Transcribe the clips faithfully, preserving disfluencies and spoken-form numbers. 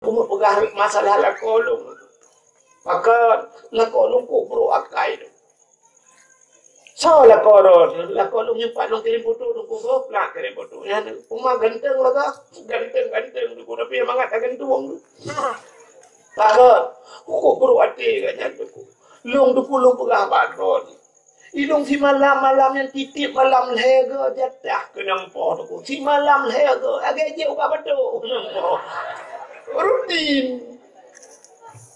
Peugah masalah lakoe lôn. Maka lakoe lôn kok brok akai tu. Soe lakoe droe? Lakoe lôn nyoe pat lôn kirém foto Teungku, gob lak kirém foto nyan. Uma ganteng lagak, ganteng-ganteng Teungku, tapi mangat ka gantung tu. Maka kok brok até gobnyan Teungku. Lôn Teungku lôn peugah bak droe. Ilôn simalam-malam nyan tiep malam lhèe go jatah keunong poh Teungku. Simalam lhèe go, lagèe jeuet ubat batuk keunong poh. Rutin.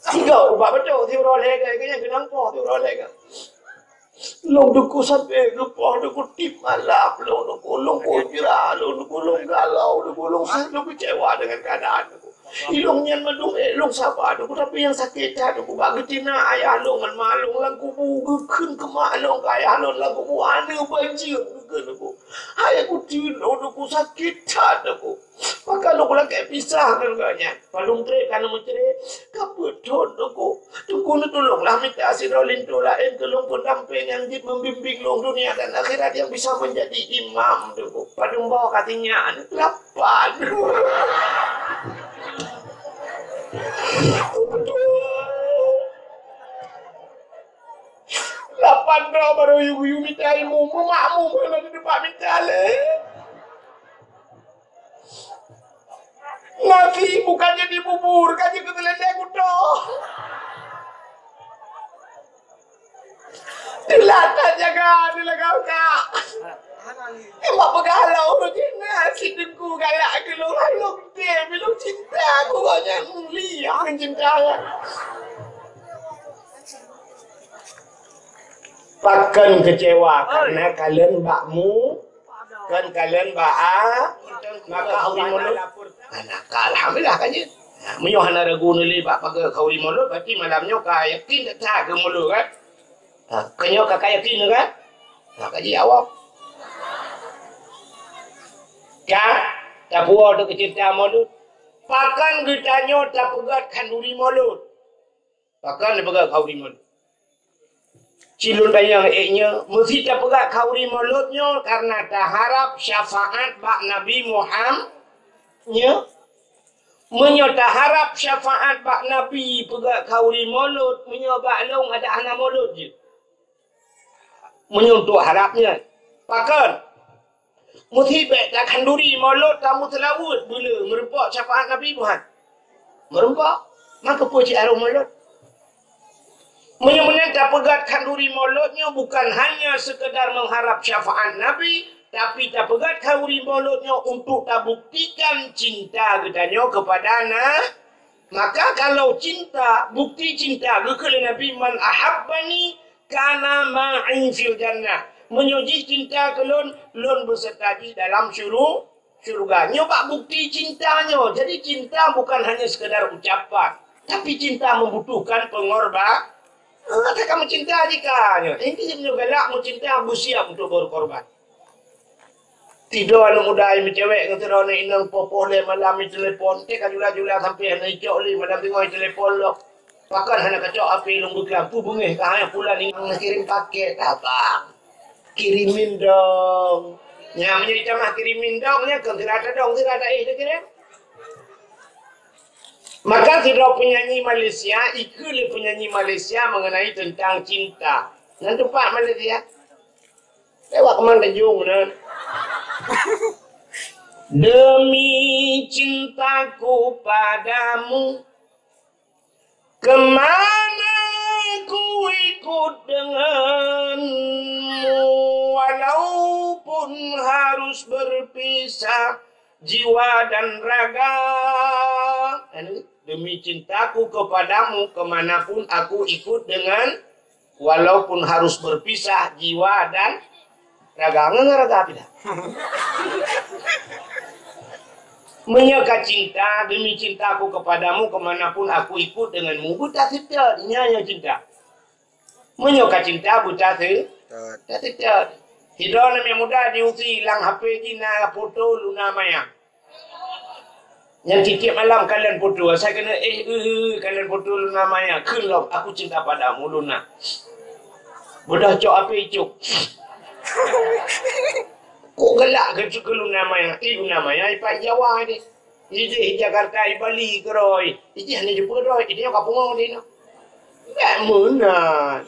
Sigo ubat batuk, siuroe lhèe go, lagèe nyan keunong poh, siuroe lhèe go. Lôn Teungku sampoe geupoh Teungku tiep malam, lôn Teungku, lôn kujra, lôn Teungku, lôn galau, Teungku, lôn sa-, lôn kecewa dengan keadaan Teungku. Ilôn nyan mandum ék lôn saba Teungku, tapi nyang sakét that Teungku, bak geutina ayah lôn ngon ma lôn lam kubu, geukheun keu ma lôn keu ayah lôn lam kubu, aneuk banjeuet geukheun Teungku. Hai kuteun lôn Teungku, sakét that Teungku. Maka lôn lakèe pisah ngon gobnyan. Padum trép ka neumeucré, ka peuet thon Teungku. Teungku neutulông lah mita sidroe linto laén keu lôn pendamping nyang jeuet membimbing lôn dunia dan akhirat yang bisa menjadi imam Teungku. Padum boh ka sinyak, lapan. Lapan droe barô yue-yue mita ilmu, meumakmum hana di teumpat mita lé. Nasi bukan jadi bubur, ka jeuet keu teuleundeng kuto. Teulat that jaga, teulat gau ka. Emang peugah lôn ureueng jih na si Teungku galak keu lôn, hai lôn tem, lôn cinta keu gobnyan, mulia ngon cinta nyan. Pakon kecewa karena kalon bakmu, kan kalon bak a, maka Allah Taala lapor. Nah, ka alhamdulillah kan je. Nah, meunyoe hana ragu neuli bak paga khauri mulod, berarti malam nyoe ka yakin that-that keu mulod kan? Ha, keu nyoe ka, ka yakin kan? Ha, ka jawab. Ka, tapuwoe teuh keu ceurita mulod. Pakon geutanyoe tapeugöt khanduri mulod? Pakon tapeugöt khanduri mulod? Cilun tanyong ék nyoe, meusi tapeugöt khanduri mulod nyoe karena taharab syafaat bak Nabi Muhammad nyoe. Meunyoe taharab syafaat bak Nabi peugöt khanduri mulod, meunyoe bak lôn adak hana mulod jih. Meunyoe untuk harab nyan. Pakon? Meusi bèk takhanduri mulod tameuseulaweuet beuleu meurumpok syafaat Nabi buhan. Meurumpok, maka peue cit harôh mulod. Meunyoe meunan tapeugöt khanduri mulod nyoe bukan hanya sekedar mengharap syafaat Nabi, tapi tapeugöt khanduri mulod nyoe untuk tabuktikan cinta geutanyoe kepada na-, maka kalau cinta, bukti cinta geukheun lé Nabi, "Man ahabbani kana ma'i fil jannah." Meunyoe jih cinta keu lôn, lôn beuseurta jih dalam syuru-, syurga. Nyoe bak bukti cinta nyoe. Jadi cinta bukan hanya sekedar ucapan, tapi cinta membutuhkan pengorba-, Ah, ka kamu cinta jika nyoe. Inti nyoe galak meucinta, beusiap untuk berkorban. Tido aneuk muda nyang meucewek ngon sidroe aneuk inong poh-poh lhèe malam jitelepon, teuka jula-jula sampoe hana jicok lé, malam teungoh jitelepon lom. Pakon hana kacok H P lôn beuklam, peue beungéh ka hana pulan inong na kirim paket, abang. Kirimin dong. Nyan meunyoe jitamah kirimin dong, nyan kon sira tadong, sira taéh takirim. Maka sidroe penyanyi Malaysia, ikheun lé penyanyi Malaysia mengenai tentang cinta. Nan teumpat Malaysia. Lewat Kemang Tanjung nan. Demi cintaku padamu, kemana ku ikut denganmu, walaupun harus berpisah jiwa dan raga. Demi cintaku kepadamu, kemanapun aku ikut dengan, walaupun harus berpisah jiwa dan raga. Ngon raga pindah. Meunyoe ka cinta, demi cintaku kepadamu, kemanapun aku ikut denganmu, beutaseutôt, nyan nyang cinta. Meunyoe ka cinta, beutase-, taseutôt. Sidroe aneuk muda di U C I lam H P jih na foto Luna Maya. Nyan tiep-tiep malam kalon foto, asai keuneuk éh, eh, eh, kalon foto Luna Maya, kheun lom, "Aku cinta padamu, Luna." Beudôh cok H P cok. Kok galak keu, keu Luna Maya? Eh, Luna Maya ipat Jawa deh. Idéh Jakarta, i Bali keudroe, idéh hana jipeukeudroe, idéh nyoe ka pungo di na. Bèk meunan.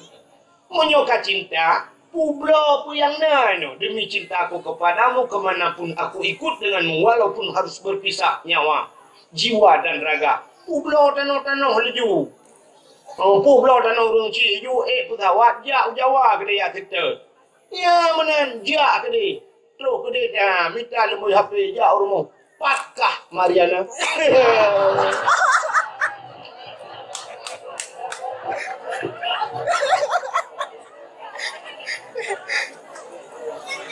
Meunyoe ka cinta, peubloe peue nyang na nyoe. Demi cintaku kepadamu, ke mana pun aku ikut denganmu, walaupun harus berpisah nyawa, jiwa dan raga. Peubloe tanoh-tanoh laju. Oh, peubloe tanoh ureueng chik laju, eh, peusawat, jak u Jawa keudéh, jak seutôt. Ya, meunan, jak keudéh. Troh keudéh, ya, mita leumui H P, jak u rumoh. Pat kah Mariana?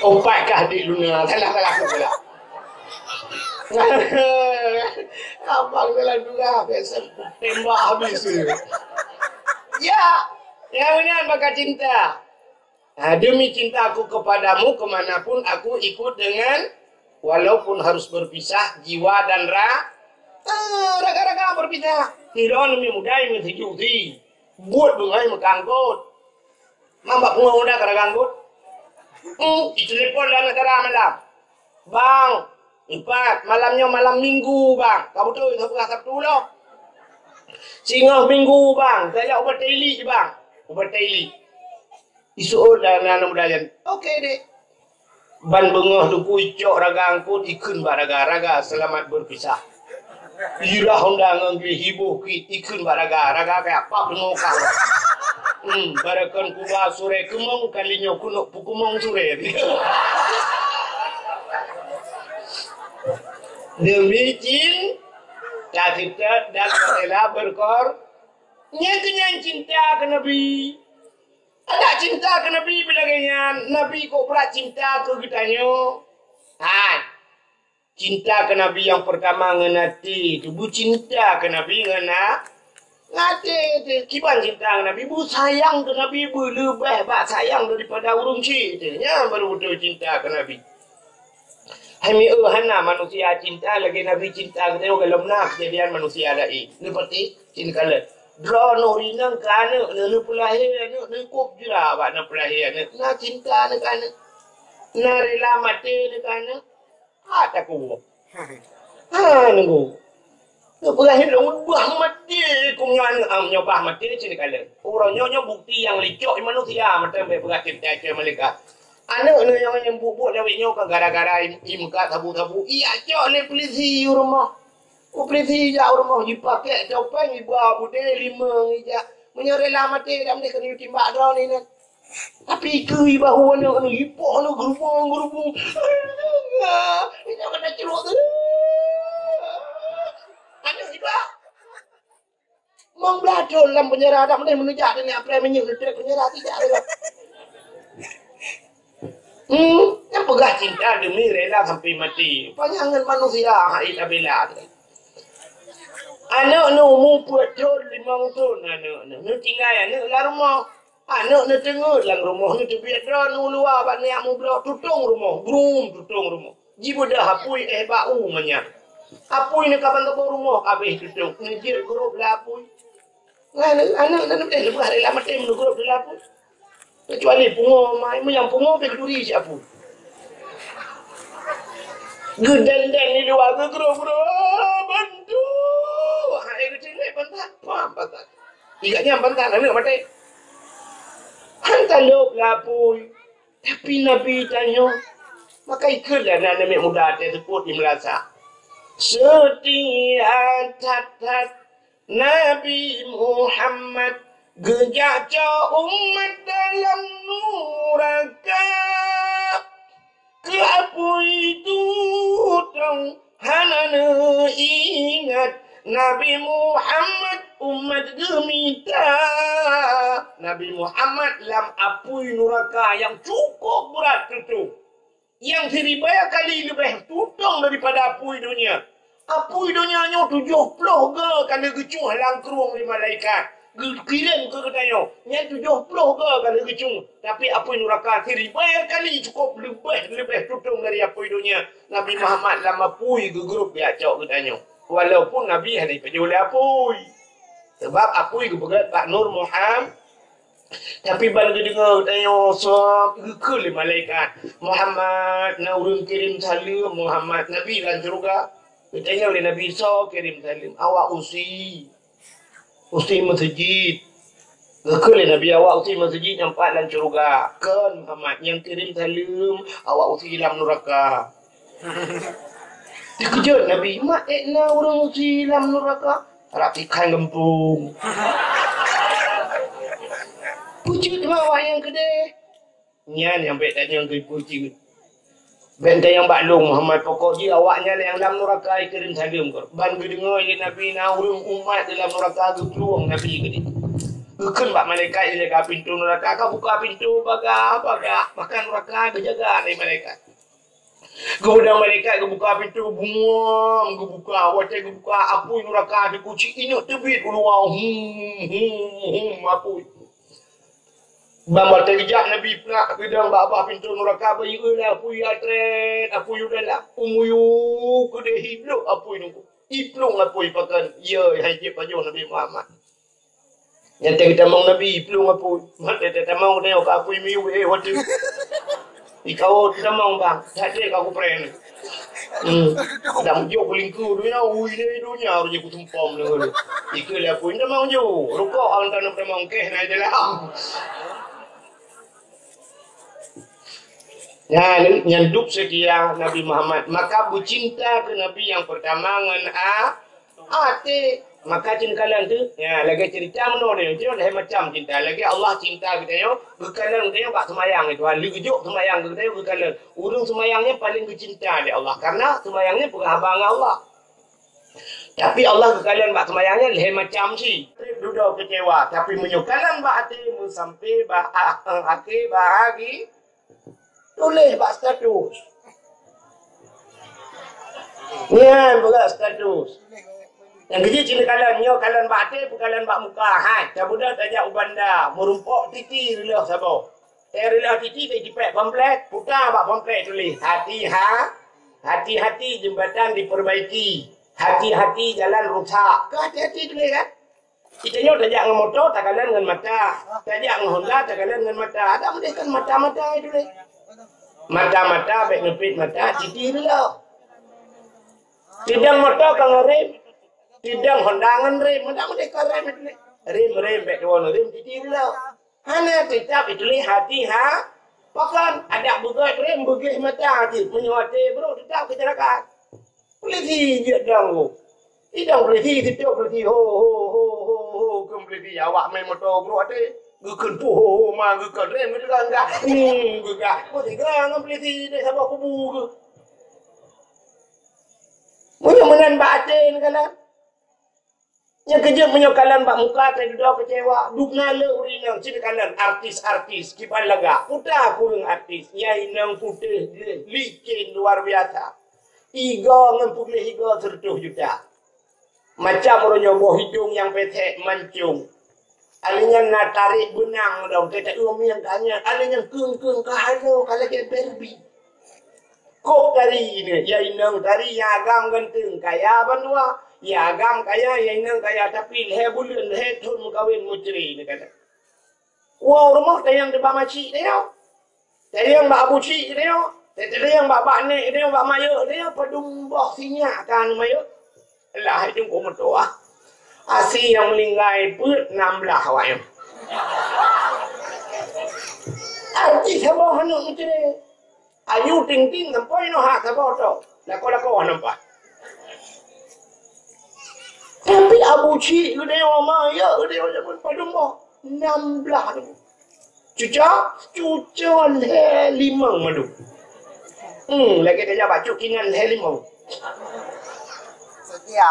Oh, pat kah Dek Luna? Salah, salah, salah. Abang dalam dua, biasa tembak habis. Ya, ya, meunan bak cinta. Ah, demi cintaku kepadamu, ke mana pun aku ikut dengan, walaupun harus berpisah jiwa dan ra-, ah, raga-raga berpisah. Sidroe neumiet muda meusijuek si. Buet beungoh meukangkot. Mamba pungo muda ka raga angkot. Hmm, itelepon lé aneuk dara malam. "Bang, empat, malam nyoe malam Minggu, Bang. Ka beutôi, ka beutôi Sabtu loh. Singoh Minggu, Bang. Saya ubat tailik, Bang." Ubat tailik. Isu'ot dan aneuk muda nyan. Oke, Dek. Ban beungoh Teungku icok raga angkot, ikheun bak raga, "Raga, selamat berpisah." Irah honda ngon gleh hiboh kit, ikheun bak raga, raga kaya pap deungoe kah. Hmm, barakon kuba surée keumong, kali nyoe keuneuk peukeumong surée. Demi cinta, cinta dan rela berkor-, nyan keuh cinta keu Nabi. Adak cinta keu Nabi pih lagée nyan, Nabi kok brat cinta keu geutanyoe. Hai, cinta keu Nabi nyang peurtama ngon até teuh, beucinta keu Nabi ngon a-, ngon até teuh. Kiban cinta keu Nabi, beusayang keu Nabi beuleubeh bak sayang daripada ureueng chik teuh. Nyan baru beutôi cinta keu Nabi. Hai mieu hana manusia cinta lagée Nabi cinta geutanyoe gohlom na keujadian manusia laén. Neupeurati, cit neukalon. Droeneuh rinang keu aneuk neuh, neupeulahé aneuk neuh, kop jra bak neupeulahé aneuk. Na cinta neuh keu aneuk. Na rela maté neuh keu aneuk. Ha takuwoe. Ha nunggu. Neupeugah lôn bah maté, kong nyoe aneuk am nyoe bah maté cit neukalon. Uroe nyoe nyoe bukti nyang licok manusia mantong bèk peugah cinta keu malaikat. Aneuk neuh nyang, nyang buet-buet lawét nyoe ka gara-gara i, i meukat sabu-sabu, ijak cok lé peulisi u rumoh. Ku peulisi ijak u rumoh, jipakèk topeng, iba budé limong ijak. Meunyoe rela maté, dak meudeh keuneuk timbak droeneuh nyan. Tapi keu iba hu aneuk neuh, ipoh aneuk geurubong-geurubong. Inong keuneuk ceurok tu. Aneuk iba. Mong blah thon lam penjara, dak meudeh meunujak dan apreh minyeuk neutrek penjara, tidak rela. Hmm, nyang peugah cinta demi rela sampai mati. Panyangan manusia hai tabela. Aneuk neuh umu peuet thon, limong thon aneuk neuh. Neutinggai aneuk lam rumoh. Aneuk neuteungeut lam rumoh, neuteubiet droe, neuluwa bak neujak mubloe, tutong rumoh, brum tutong rumoh. Jibeudoh apui éh bak u manyang. Apui neukaban teuboh rumoh, abéh tutong. Neujeuet grob lé apui. Ngan aneuk, aneuk, aneuk, eh, leubeh rela maté meunurot rela pun. Kecuali pungo, mai, meunyoe pungo, pih keuduri siapun. Geudendeng di luwa, geugroe-groe, "Ah, bantu!" Hai, geucilek bantat, pam, bantat. Ingat nyan bantat, aneuk maté. Han talop lapui. Tapi Nabi tanyoe, maka ikheun lé aneuk muda teuh seupôt di meulasa. Seutia that-that Nabi Muhammad geujak cok umat dalam nuraka. Keu apui tutong hana neuingat Nabi Muhammad umat geumita. Nabi Muhammad lam apui nuraka nyang cukup brat tutong. Nyang siribèe kali leubeh tutong daripada apui donya. Apui donya nyoe tujoh ploh goe ka lheueh geucuh lam krueng lé malaikat. Geukirém keu geutanyoe. Nyan tujoh ploh goe ka lheueh geucuh. Tapi apui nuraka siribèe kali cukup leubeh-leubeh tutong dari apui donya. Nabi Muhammad lam apui geugrob jak cok geutanyoe. Walaupun Nabi hana jipajoh lé apui. Sabab apui geupeugöt bak Nur Muhammad. Tapi ban geudeungoe tanyoe soe geukheun lé malaikat, "Muhammad, na ureueng kirém saleuem Muhammad, Nabi lam syeuruga." Geutanyong lé Nabi, "Soe kirém saleuem?" "Awak usi. Usi meuseujid." Geukheun lé Nabi, "Awak usi meuseujid nyang pat lam syeuruga. Kon Muhammad nyang kirém saleuem, awak usi lam nuraka." Teukeujot Nabi, "Mak, ék na ureuëng usi lam nuraka?" Rab tikhan gampông. Peue jeuet teuma awak nyang keudeh? Nyan nyang bék tanyong keu peue jeuet. Bék tanyong bak lôn Muhammad, pokok jih awak nyan nyang lam nuraka ikirém saleuem keu. Ban geudeungoe lé Nabi na ureuëng umat di lam nuraka geuplueng Nabi keudeh. Geukheun bak malaikat nyang jaga pintoe nuraka, "Ka buka pintoe, bagah, bagah." Maka nuraka geujaga lé malaikat. Geupeudong malaikat geubuka pintoe, buam geubuka. Watée geubuka, apui nuraka teukuci, ineuk teubiet u luwa. Hum, hum, hum, apui. Ban watée geujak Nabi plah geudong bak babah pintoe nuraka, bayeue lé apui atrét, apui u dalam. Umuyu keudeh hiblok apui nungku. Iplueng apui pakon, yo hai jeuet pajoh Nabi Muhammad. Nyang teutamong Nabi, plueng apui. Mantong teutamong nyoe ka apui miyueb, eh, watée. Ikau teutamong, bang. That ka kupren. Hmm. Dang jok kulingku dunia, ui ni dunia, urang kutumpom ni. Ikeu lah apui, tamong ju. Rukok ang tanam tamong keh na dalam. Nyan, nyan dup seutia Nabi Muhammad. Maka beucinta keu Nabi nyang peurtama ngon a, até. Maka cit kalon tu, ya, lagée cerita meunoe nyoe, nyoe lhée macam cinta. Lagée Allah cinta geutanyoe, geukalon geutanyoe bak seumayang, Tuhan. Lheueh geujok seumayang geutanyoe geukalon. Ureuëng seumayang nyan paleng geucinta lé Allah, karena seumayang nyan peugah haba ngon Allah. Tapi Allah geukalon bak seumayang nyan lhée macam cit. Treb dudoe keucewa, tapi meunyoe kalon bak até, meusampé bak a-, a-, akhé bahagi, tuléh bak status. Nyan peugah status. Nyang keujeuet cit kalon, nyoe kalon bak até, peukalon bak muka. Hai, tabeudôh tajak u banda, meurumpok titi reuloh saboh. Teureuleuh titi ka jipék pamflet, puta bak pamflet tuléh, "Hati-ha-, hati-hati jembatan diperbaiki, hati-hati jalan rusak." Ka hati-hati tuléh kan? Geutanyoe tajak ngon moto takalon ngon mata, tajak ngon Honda takalon ngon mata. Adak meudeh kan mata-mata tuléh. Mata-mata bék neupit mata, titi reuloh. Teudong moto ka ngon rem, teudong Honda ngon rem. Adak meudeh ka rem tuléh. Rem, rem bék tuwoe rem, titi reuloh. Hana teutab ituléh hati-ha-, pakon adak beugét rem beugléh mata jih, meunyoe até brok teutab keucelakaan. Polisi jeuet dong, ho. Idong polisi, sitôk polisi, ho, ho, ho, ho, ho, keu polisi, awak mé moto brok até. Geukheun puh, ho, ho, ma, geukheun rem, geukheun gah, hmm, geugah. Polisi gah ngon polisi, deh saboh kubu geuh. Meunyoe meunan bak até neukalon. Nyang keujeuet meunyoe kalon bak muka teududoe keucewa, dubna le ureueng inong cit kalon artis-artis kiban lagak. Puta kureueng artis, nyang inong putéh gleh, licin luar biasa. Igoe ngon puléh igoe seureutôh juta. Macam uroe nyoe boh idong nyang pesek mancong. Alèh nyan na tarek beunang dong, teuka umieng ka nyan. Alèh nyan keung-keung ka halo, ka lagèe Barbie. Kok tari nyoe, ya inong tari nyang agam ganteng, kaya bandua. Ya agam kaya, ya inong kaya, tapi lhèe buleuen, lhèe thon meukawen meucre, neukalon. Woe u rumoh tanyong teuba macik tanyong. Tanyong bak abu chik tanyong. Tanyong bak bak nek tanyong, bak mayok tanyong, padum boh sinyak ka aneuk mayok. Lah, itu kok meutuah. Asi nyang meuninggai peuet nam blah awak nyan. Artis saboh aneuk meucre. Ayu ting-ting sampoe inoe ha saboh to. Lakoe-lakoe nampak. Tapi abu chik geude ma ya geude zaman padum boh. Nam blah tu. Cuco, cuco lhèe limong mandum. Hmm, lagèe tajak bacut kinan lhèe limong. Setia.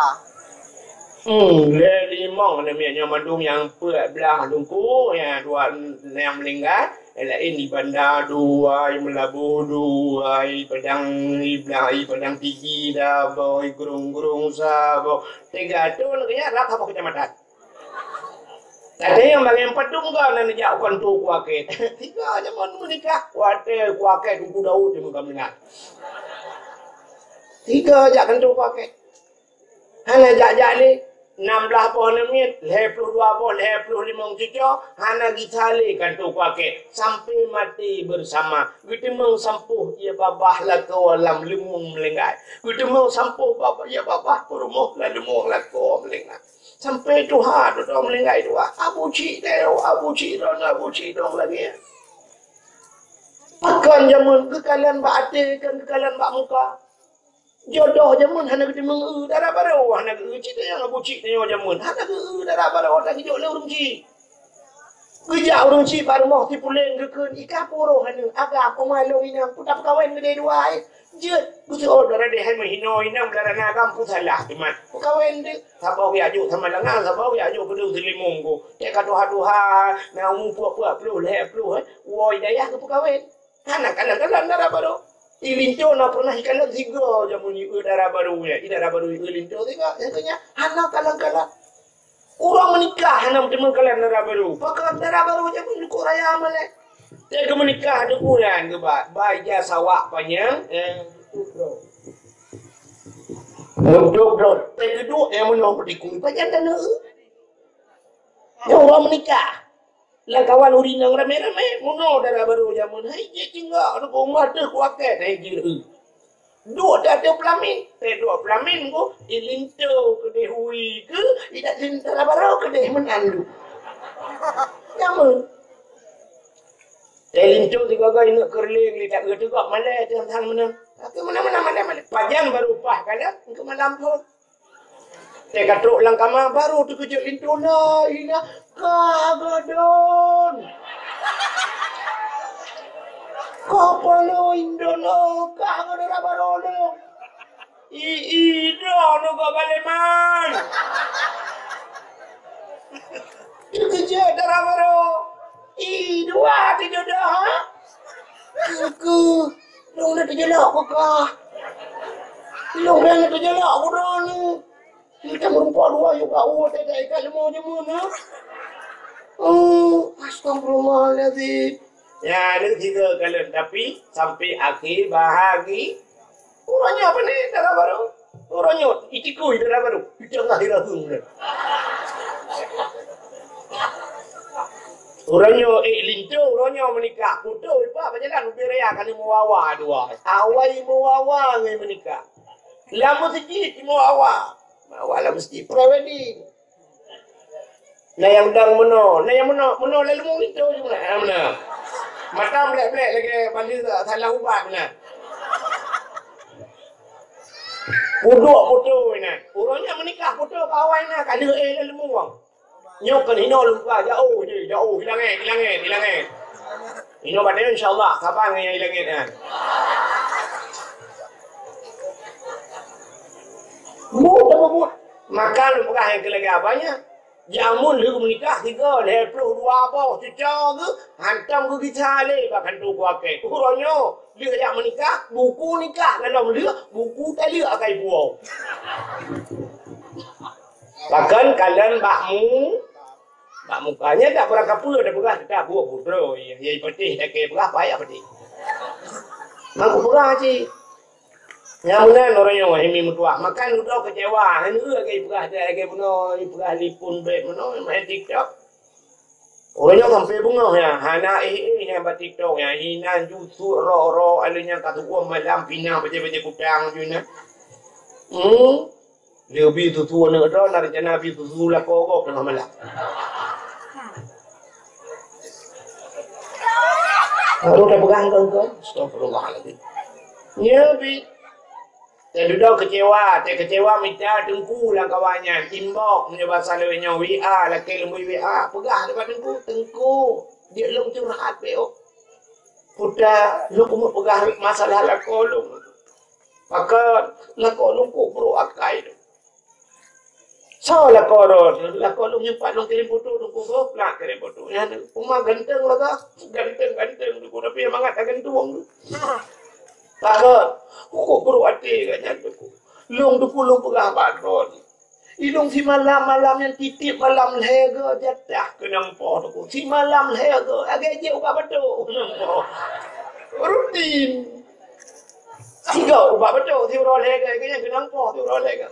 Hmm, lhèe limong namiet nyoe mandum nyang peuet blah lungku, nyang dua nyang meuninggai, nyang laén di Banda dua, di Meulaboh dua, di Padang, di blah, di Padang Tigi, Dabau, di Grong-Grong, Sabau. Tiga tu lagèe nyan rab saboh keucamatan. Tadi nyang bagian padum ka na neujak u kanto kuakét. Tiga jameun meunikah, watèe kuakét Teungku Daud jameun ka meunan. Tiga jak kanto kuakét. Hana jak-jak lé. Nam blaih boh aneuk miet, lhèe ploh dua boh, lhèe ploh limong cuco, hana gisa lé kantô kuakée, sampoe maté beusama. Geuteumeung sampôh ie babah lakoe lam leumueng meulinggai. Geuteumeung sampôh babah, ie babah peurumoh lam leumueng lakoe meulinggai. Sampoe tuha dudoe meulinggai dua. Abu Cik teuh, Abu Cik droeneuh, Abu Cik droeneuh lagée. Pakon jameun geukalon bak até, kon geukalon bak muka. Jodoh jameun hana geuteumeung eu, dara barô hana geu-eu. Cit nyang Abu Cik tanyoe jameun hana geu-eu dara barô, hana geujok lé ureueng chik. Geujak ureueng chik bak rumoh si puléng geukheun, "Ika puro hana agam uma lôn inong, peue tapeukawen keudeh dua, eh?" Jeuet, beutôi dara deh hai meuhino inong, dara na agam peue salah teuma. Peukawen deh, saboh geujak jok sama lengan, saboh geujak jok keudeueng si limong go. Teuka tuha-tuha, na umu peuet ploh, lhèe ploh, eh. Woe dayah geupeukawen. Hana kalon-kalon dara barô. I linto na pernah ikalon sigoe jameun i eu dara barô nyan. I dara barô i eu linto sigoe. Nyang keu nyan hana kalon-kalon. Ureueng meunikah hana meuteumé kalon dara barô. Pakon dara barô jameun Teungku raya malèe. Teuka meunikah Teungku nyan geuba, ba ija sawak panyang, eh, dok-dok. Teuka duek nyang meunoe peutikui pajan dan eu. Nyoe ureueng meunikah. Lam kawan ureueng inong ramé-ramé, meunoe dara barô jameun, hai jih tinggai, aneuk bungah teuh kuakée, hai jih reu. Duek di ateueh peulamin, teuh duek peulamin ku, i linto keudeh hui keu, i dat linto dara barô keudeh meunan du. Jameun. Teuh linto sigoe-goe ingat keureuling, li tak geuteugok malèe teuh sang meunan. Tapi meunan-meunan malèe-malèe. Pajan barô paih kalon, keu malam phon. Teuka trok lam kama, barô teukeujot linto, "La ilah, ka gadon! Ka paloe indon, ka gadon dara barô lôn!" "I, i, droeneuh kok baleman!" Teukeujot dara barô. "I, dua teujodoh, ha?" "Keu, keu, lôn na teujeulok keu kah. Lôn na teujeulok keu droeneuh." Kita meureumpok dua yue ka ueh teuka ikat leumo jameun, ha? Oh, astagfirullahalazim. Ya, leuh tiga kalon, tapi sampai akhir bahagi. Uroe nyoe pane dara barô. Uroe nyoe itikui dara barô. Di tengah irahung. Uroe nyoe, eh, linto, uroe nyoe meunikah. Kuto ipa bajalan ubé raya kali meuwawa dua. Awai meuwawa ngai meunikah. Lam meuseujid meuwawa. Meuwawa lam meuseujid pre-wedding. Na nyang dang meunoe, na nyang meunoe, meunoe lalu meunoe itu meunoe. Mata blek-blek lagi bandi salah ubat meunoe. Pudok putu ina. Uroe nyan meunikah putu kawan na ka deuh eh lalu muang. Nyoe kan hino lupa jauh je, jauh hilang eh, hilang eh, hilang eh. Hino bateu insya-Allah saban ngai hilang eh. Mu teububut. Maka lôn peugah nyang keuleubeh banyak. Jameun lheueh meunikah tiga, lhèe ploh dua boh cuco geuh, hantom geugisa lé bak kantô kuakée. Uroe nyoe, lheueh jak meunikah, buku nikah lam lheueh, buku taleuek akai puwoe. Bahkan kalon bak mu, bak muka nyan dak peurangkapeue dak peugah teutab buet putroe, ya, ya patéh dak kée peugah payah patéh. Mangku peugah cit. Nyang meunan uroe nyoe hai mi meutuah, makan udoe keucewa, hai neu lagée peugah dai lagée bunoe, peugah lipun bek bunoe main TikTok. Uroe nyoe sampai beungoh nyan, hana éh-éh nyan bak TikTok nyan, inan jusuk ro-ro aleuh nyan ka tuwoe malam pinah bajée-bajée kutang ju nyan. Hmm. Leubi tutu aneuk droe na rencana bi tutu lakoe gob teungoh malam. Baru dah pegang kau-kau. Astagfirullahaladzim. Nyebi. Teududoe keucewa, teu keucewa mita teungku lam kawan nyan. Inbox, meunyoe basa lawét nyoe, W A, lakée leumbui W A. Peugah lé bak teungku, "Teungku, jeuet lôn curhat beu." Puta, lôn keumeung peugah masalah lakoe lôn. Maka lakoe lôn kok brok akai lôn. Soe lakoe droe, lakoe lôn nyoe pat lôn kirém foto, lôn kok brok, nah, kirém foto. Nyan, uma ganteng lagak, ganteng-ganteng tu, tapi mangat ka gantung tu. Lakoe, kok brok até ka nyan tu. Lôn tu lôn peugah bak droe. Ilôn simalam-malam nyan tiep-tiep malam lhèe go jatah keunong poh teungku. Simalam lhèe go, lagèe jeuet ubat batuk keunong poh. Rutin. Sigo ubat batuk siuroe lhèe go, lagèe nyan keunong poh siuroe lhèe go.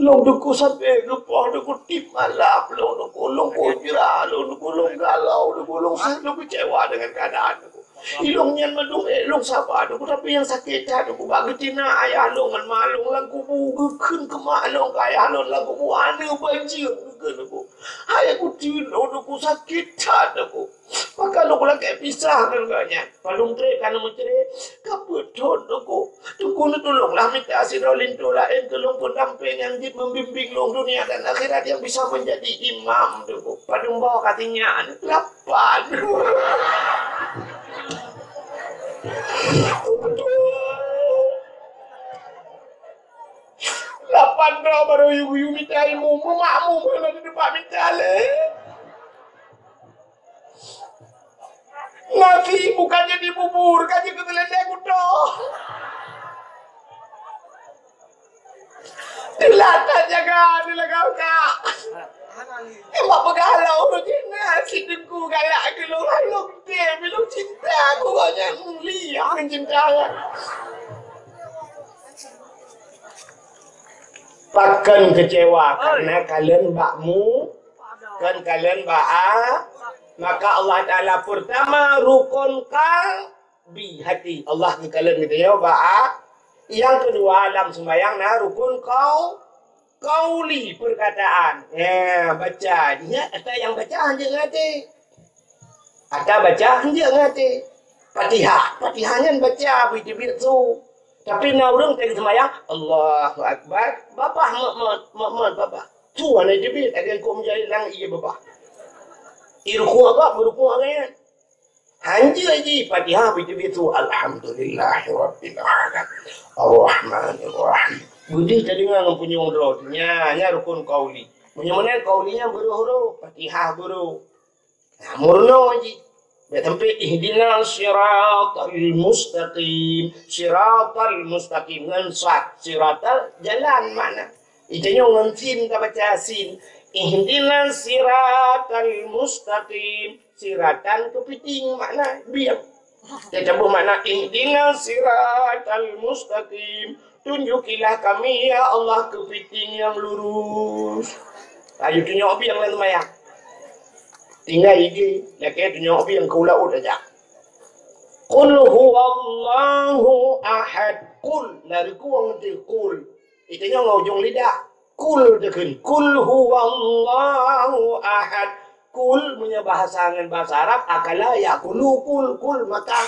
Lôn Teungku sampai geupoh Teungku tiep malam, lôn Teungku, lôn kujra, lôn Teungku, lôn galau, lôn Teungku, lôn sa-, lôn keucewa deungon keuadaan Teungku. Ilôn nyan mandum ék lôn saba Teungku, tapi nyang sakét that Teungku, bak geutina ayah lôn ngon ma lôn lam kubu, geukheun keu ma lôn keu ayah lôn lam kubu, aneuk bacut geukheun Teungku. Hai Teungku, lôn Teungku, sakét that Teungku. Maka lôn lakée pisah ngon gobnyan. Padum trép ka neumeucré, ka peuet thon Teungku. Teungku neutulông lah mita sidroe linto laén keu lôn peunampéng nyang jeuet meubimbéng lôn dunia dan akhirat nyang bisa meunjadi imam Teungku. Padum boh ka sinyak? Lapan. Lapan droe barô yue-yue mita ilmu, meumakmum hana teumpat mita lé. Nasi bukan jadi bubur, ka jeuet keu teuleundeng kuto. Teulat that jaga, teulat kau, Kak. Emang peugah lôn ureueng jihnyan, si Teungku galak keu lôn, hai lôn tem, lôn cinta keu gobnyan, mulia cinta nyan. Pakon keucewa, karena kalon bak mu, kon kalon bak a. Maka Allah Taala pertama rukun qalbi, hati. Allah geukalon geutanyoe bak a. Yang kedua, lam sembahyang na rukun qau-, qauli, perkataan. Ya, baca. Ingat, ata nyang baca hanjeuet ngon até. Ata baca hanjeuet ngon até. Fatihah. Fatihah nyan baca, bri teubiet su. Tapi na ureueng teuk seumayang, Allahu Akbar, babah, mat, mat, mat, mat, babah. Su hana teubiet, lagèe kok meujarit lam ié babah. Ié rukuk babah, meurukuk lagèe nyan. Hanjeuet jih Fatihah, bri teubiet su, Alhamdulillahirabbil alamin. Arrahmanirrahim. Beudeuh tadeungoe ngon punyueng droe. Nyan, nyan rukun qauli. Meunyoe meunan qauli nyan beurôh-rôh, Fatihah beurôh. Nah, meurunoe jih. Bèk sampai ihdinas siratal mustaqim. Siratal mustaqim ngon sad. Siratal jalan makna. Geutanyoe ngon sin tabaca sin. Ihdinas siratal mustaqim. Siratan keupiting makna bieng. Teutabeuh makna ihdinas siratal mustaqim. Tunjukilah kami, ya Allah, keupiting nyang lurus. Ayo tunyok bieng lam seumayang. Tinggai igé, lakèe tunyok bieng keu laôt aja. Qul huwallahu ahad. Qul, na reukueng teuh qul. Geutanyoe ngon ujong lidah. Qul teuh kheun. Qul huwallahu ahad. Qul meunyoe bahasa ngon bahasa Arab, akala yakulu, qul, qul makan.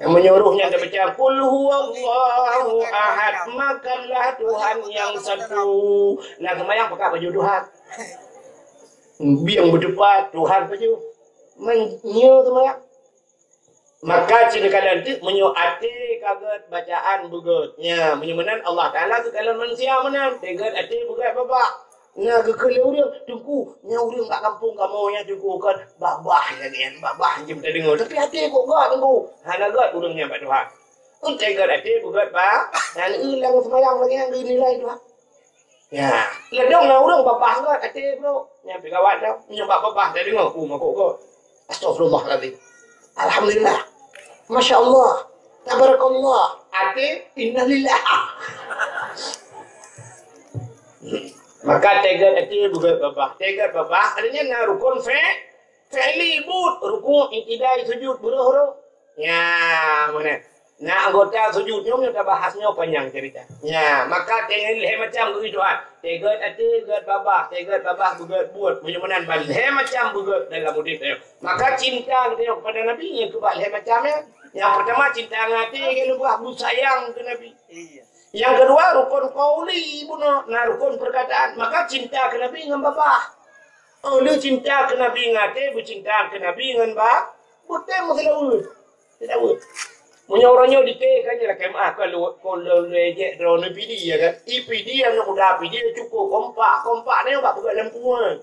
Meunyoe roh nyan tabaca, "Qul huwallahu ahad," makanlah Tuhan nyang satu. Lam seumayang pakat baju Tuhan. Bieng beuteupat Tuhan baju. Meunyoe seumayang. Maka cit neukalon teuk, meunyoe até ka gèt, bacaan beugèt. Nya, meunyoe meunan Allah Taala geukalon manusia meunan, teuh gèt até beugèt babah. Na geukheun lé ureueng, "Teungku, nyan ureueng bak gampông kamoe nyan Teungku kon babah lagèe nyan, babah jeuem tadeungoe. Tapi até kok gèt Teungku?" Hana gèt ureueng nyan bak Tuhan. Teuh gèt até beugèt babah, dan ureueng lam seumayang lagèe nyan geunilai Tuhan. Ya, ladôm na ureueng babah gèt até, bro. Nyan pih gawat dah. Nyoe bak babah tadeungoe, "Oh, makok gèt." Astagfirullahalazim. Alhamdulillah. Masya Allah. Tabarakallah. Até, innalillah. Maka teuh gèt até beugèt babah. Teuh gèt babah, artinya na rukun fi-, fi'li buet. Rukuk, i'tidai, sujud, beurôh-rôh. Nya, meunan. Na anggota sujud nyoe, nyoe tabahas nyoe panyang cerita. Nya, maka teuh lhèe macam geuh Tuhan. Teuh gèt até, gèt babah, teuh gèt babah, beugèt buet. Meunyoe meunan ban lhèe macam beugèt dalam udép nyoe. Maka cinta geutanyoe kepada Nabi nyang keubah lhèe macam nyan. Nyang peurtama cinta ngon até, nyang keudua beusayang keu Nabi. Iya. Nyang keudua rukun qauli bunoe, na rukun perkataan. Maka cinta keu Nabi ngon babah. Oh, lheueh cinta keu Nabi ngon até, beucinta keu Nabi ngon ba-, beutôi meuseulaweuet. Seulaweuet. Meunyoe uroe nyoe dikée kan, lakée meu'ah kon lôn, kon lôn lé jek droeneuh P D ya kan. I P D aneuk muda P D cukôp kompak, kompak nyoe bak peugöt lampu nyan.